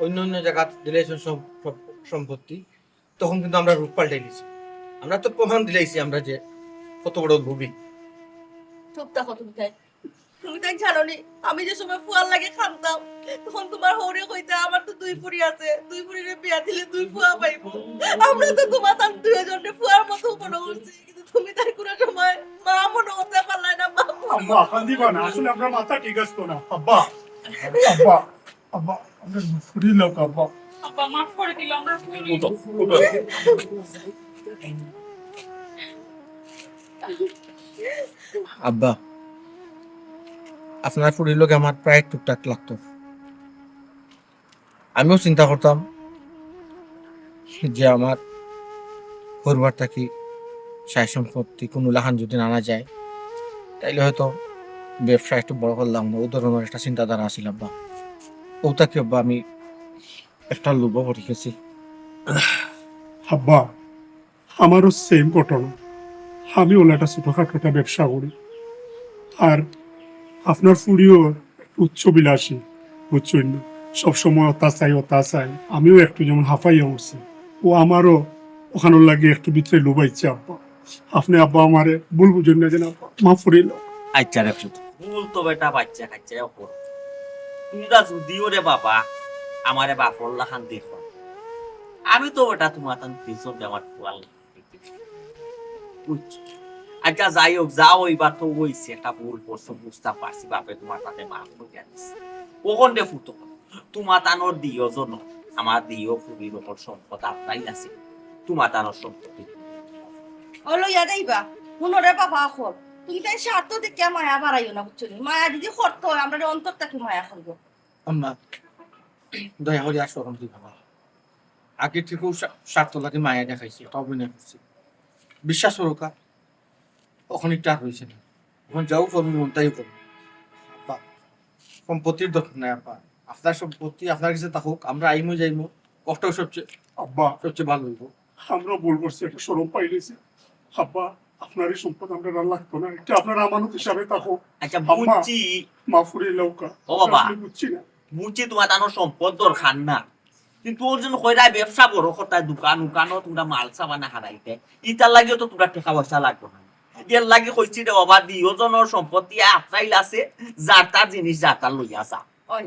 অন্য অন্য জায়গা দিলাইছেন সম-, সম-, সম্পত্তি, তখন কিন্তু আমরা রূপ পাল্টাই দিছি। আমরা তো প্রমাণ দিলাইছি আমরা যে কত বড় লোভী। চুপ থাকো তুমি তাই। তুমি তাই জানো নি, আমি যে সময় ফুয়ার লাগে কানতাম, তখন তোমার হউরে কইতা, "আমার তো দুই ফুরি আছে, দুই ফুরিরে বিয়া দিলে দুই ফুয়া পাইবো।" আমরা তো তোমার তার দুইজনরে ফুয়ার মতো মনে করছি, কিন্তু তুমি তাই কোনো সময় মা মনে করতে পারলায় না, মা। আম্মা, কান্দিবা না, আসলে আপনার মাথা ঠিক আসতো না। আব্বা, আব্বা, আব্বা, আমরা ফুরি লোক, আব্বা। আব্বা, মাফ করে দিলাম, আমরা ফুরি। উঠো, উঠো। আব্বা, আপনার ফুরির লগে আমার প্রায় টুকটাক লাগতো। আমিও চিন্তা করতাম যে আমার পরিবার থাকি সয় সম্পত্তি কোনো লাখান যদি আনা যায়, তাইলে হয়তো ব্যবসা একটু বড় করলাম না, ও ধরনের একটা চিন্তাধারা আছিল আব্বা। ও থাকি আব্বা আমি একটা লোভে পড়ি গেছি। আব্বা, আমারও সেম ঘটনা। আমি ওলা একটা ছোটখাটো একটা ব্যবসা করি। আর আপনার ফুরিও একটু উচ্চ বিলাসী, বুঝছইন না? সব সময় ওটা চাই, ওটা চাই, আমিও একটু যেমন হাফাইয়া উঠছি, ও আমারও ওখানোর লাগি একটু ভিতরে লুবাইছে আব্বা। আপনে আব্বা আমারে ভুল বুঝইন না যেন আব্বা, মাফ করিল। আচ্ছা রে পুত, ভুল তো বেটা বাচ্চা কাচ্চায় অকরইন। তুমরা যুদিও রে বাবা আমারে বাপর লাখান দেখো, আমি তো বেটা তুমার তান পিছন দে আমার ফুয়াল বুঝছো? আচ্ছা, যাই হোক, যা অইবার তো অইছে, একটা ভুল করছো, বুঝতাম পারছি, বাপে তুমার তাতে মাফ করিয়া দিছে। অখন রে পুত, তুমার তানোর দিও জন, আমার দিও ফুরির অকল সম্পদ আপনাই আছে, তুমার তানোর সম্পত্তি। ও লইয়া যাইবা, হুনো রে বাবা, অখন তুমি তাই স্বার্থ দেখিয়া মায়া বাড়াইও না, বুঝছো নি? মায়া যদি করতো অয়, আমরারে অন্তর থাকি মায়া করবো। আম্মা, দয়া করিয়া শরম দিবা না। আগে ঠিকউ স্বা-, স্বার্থ লাগি মায়া দেখাইছি, একটা অভিনয় করছি। বিশ্বাস করউক্কা, অখন ইটা আর অইছে না। অখন যাও করমু, মন তাই করমু। আব্বা, সম্পত্তির দরকার নাই আব্বা। আপনার সম্পত্তি আপনার গেছে থাকুক, আমরা আইমু যাইমু, অটাউ সবচেয়ে, আব্বা, সবচেয়ে ভালা অইবো। আমরা ভুল করছি, একটা শরম পাইলিছি। আব্বা, আপনার এই সম্পদ আমরার আর লাগতো না, এটা আপনার আমানত হিসাবে থাকো। আচ্ছা, আম্মা, বুঝছি। মাফ করি লউক্কা। ও বাবা। আসলে বুঝছি না। বুঝছি তুমার তানোর সম্পদ দরকার না, কিন্তু অউ যেন কইরায় ব্যবসা বড় করতায়, দোকান উকানো তুমরা মাল সামানা হারাইতে, ইতার লাগিও তো তুমরার টেকা পয়সা লাগবো না। এর লাগি কইছি রে বাবা, দিও জনর সম্পত্তি আপনাইল আছে, যার তার জিনিস যার তার লইয়া যা। ওই,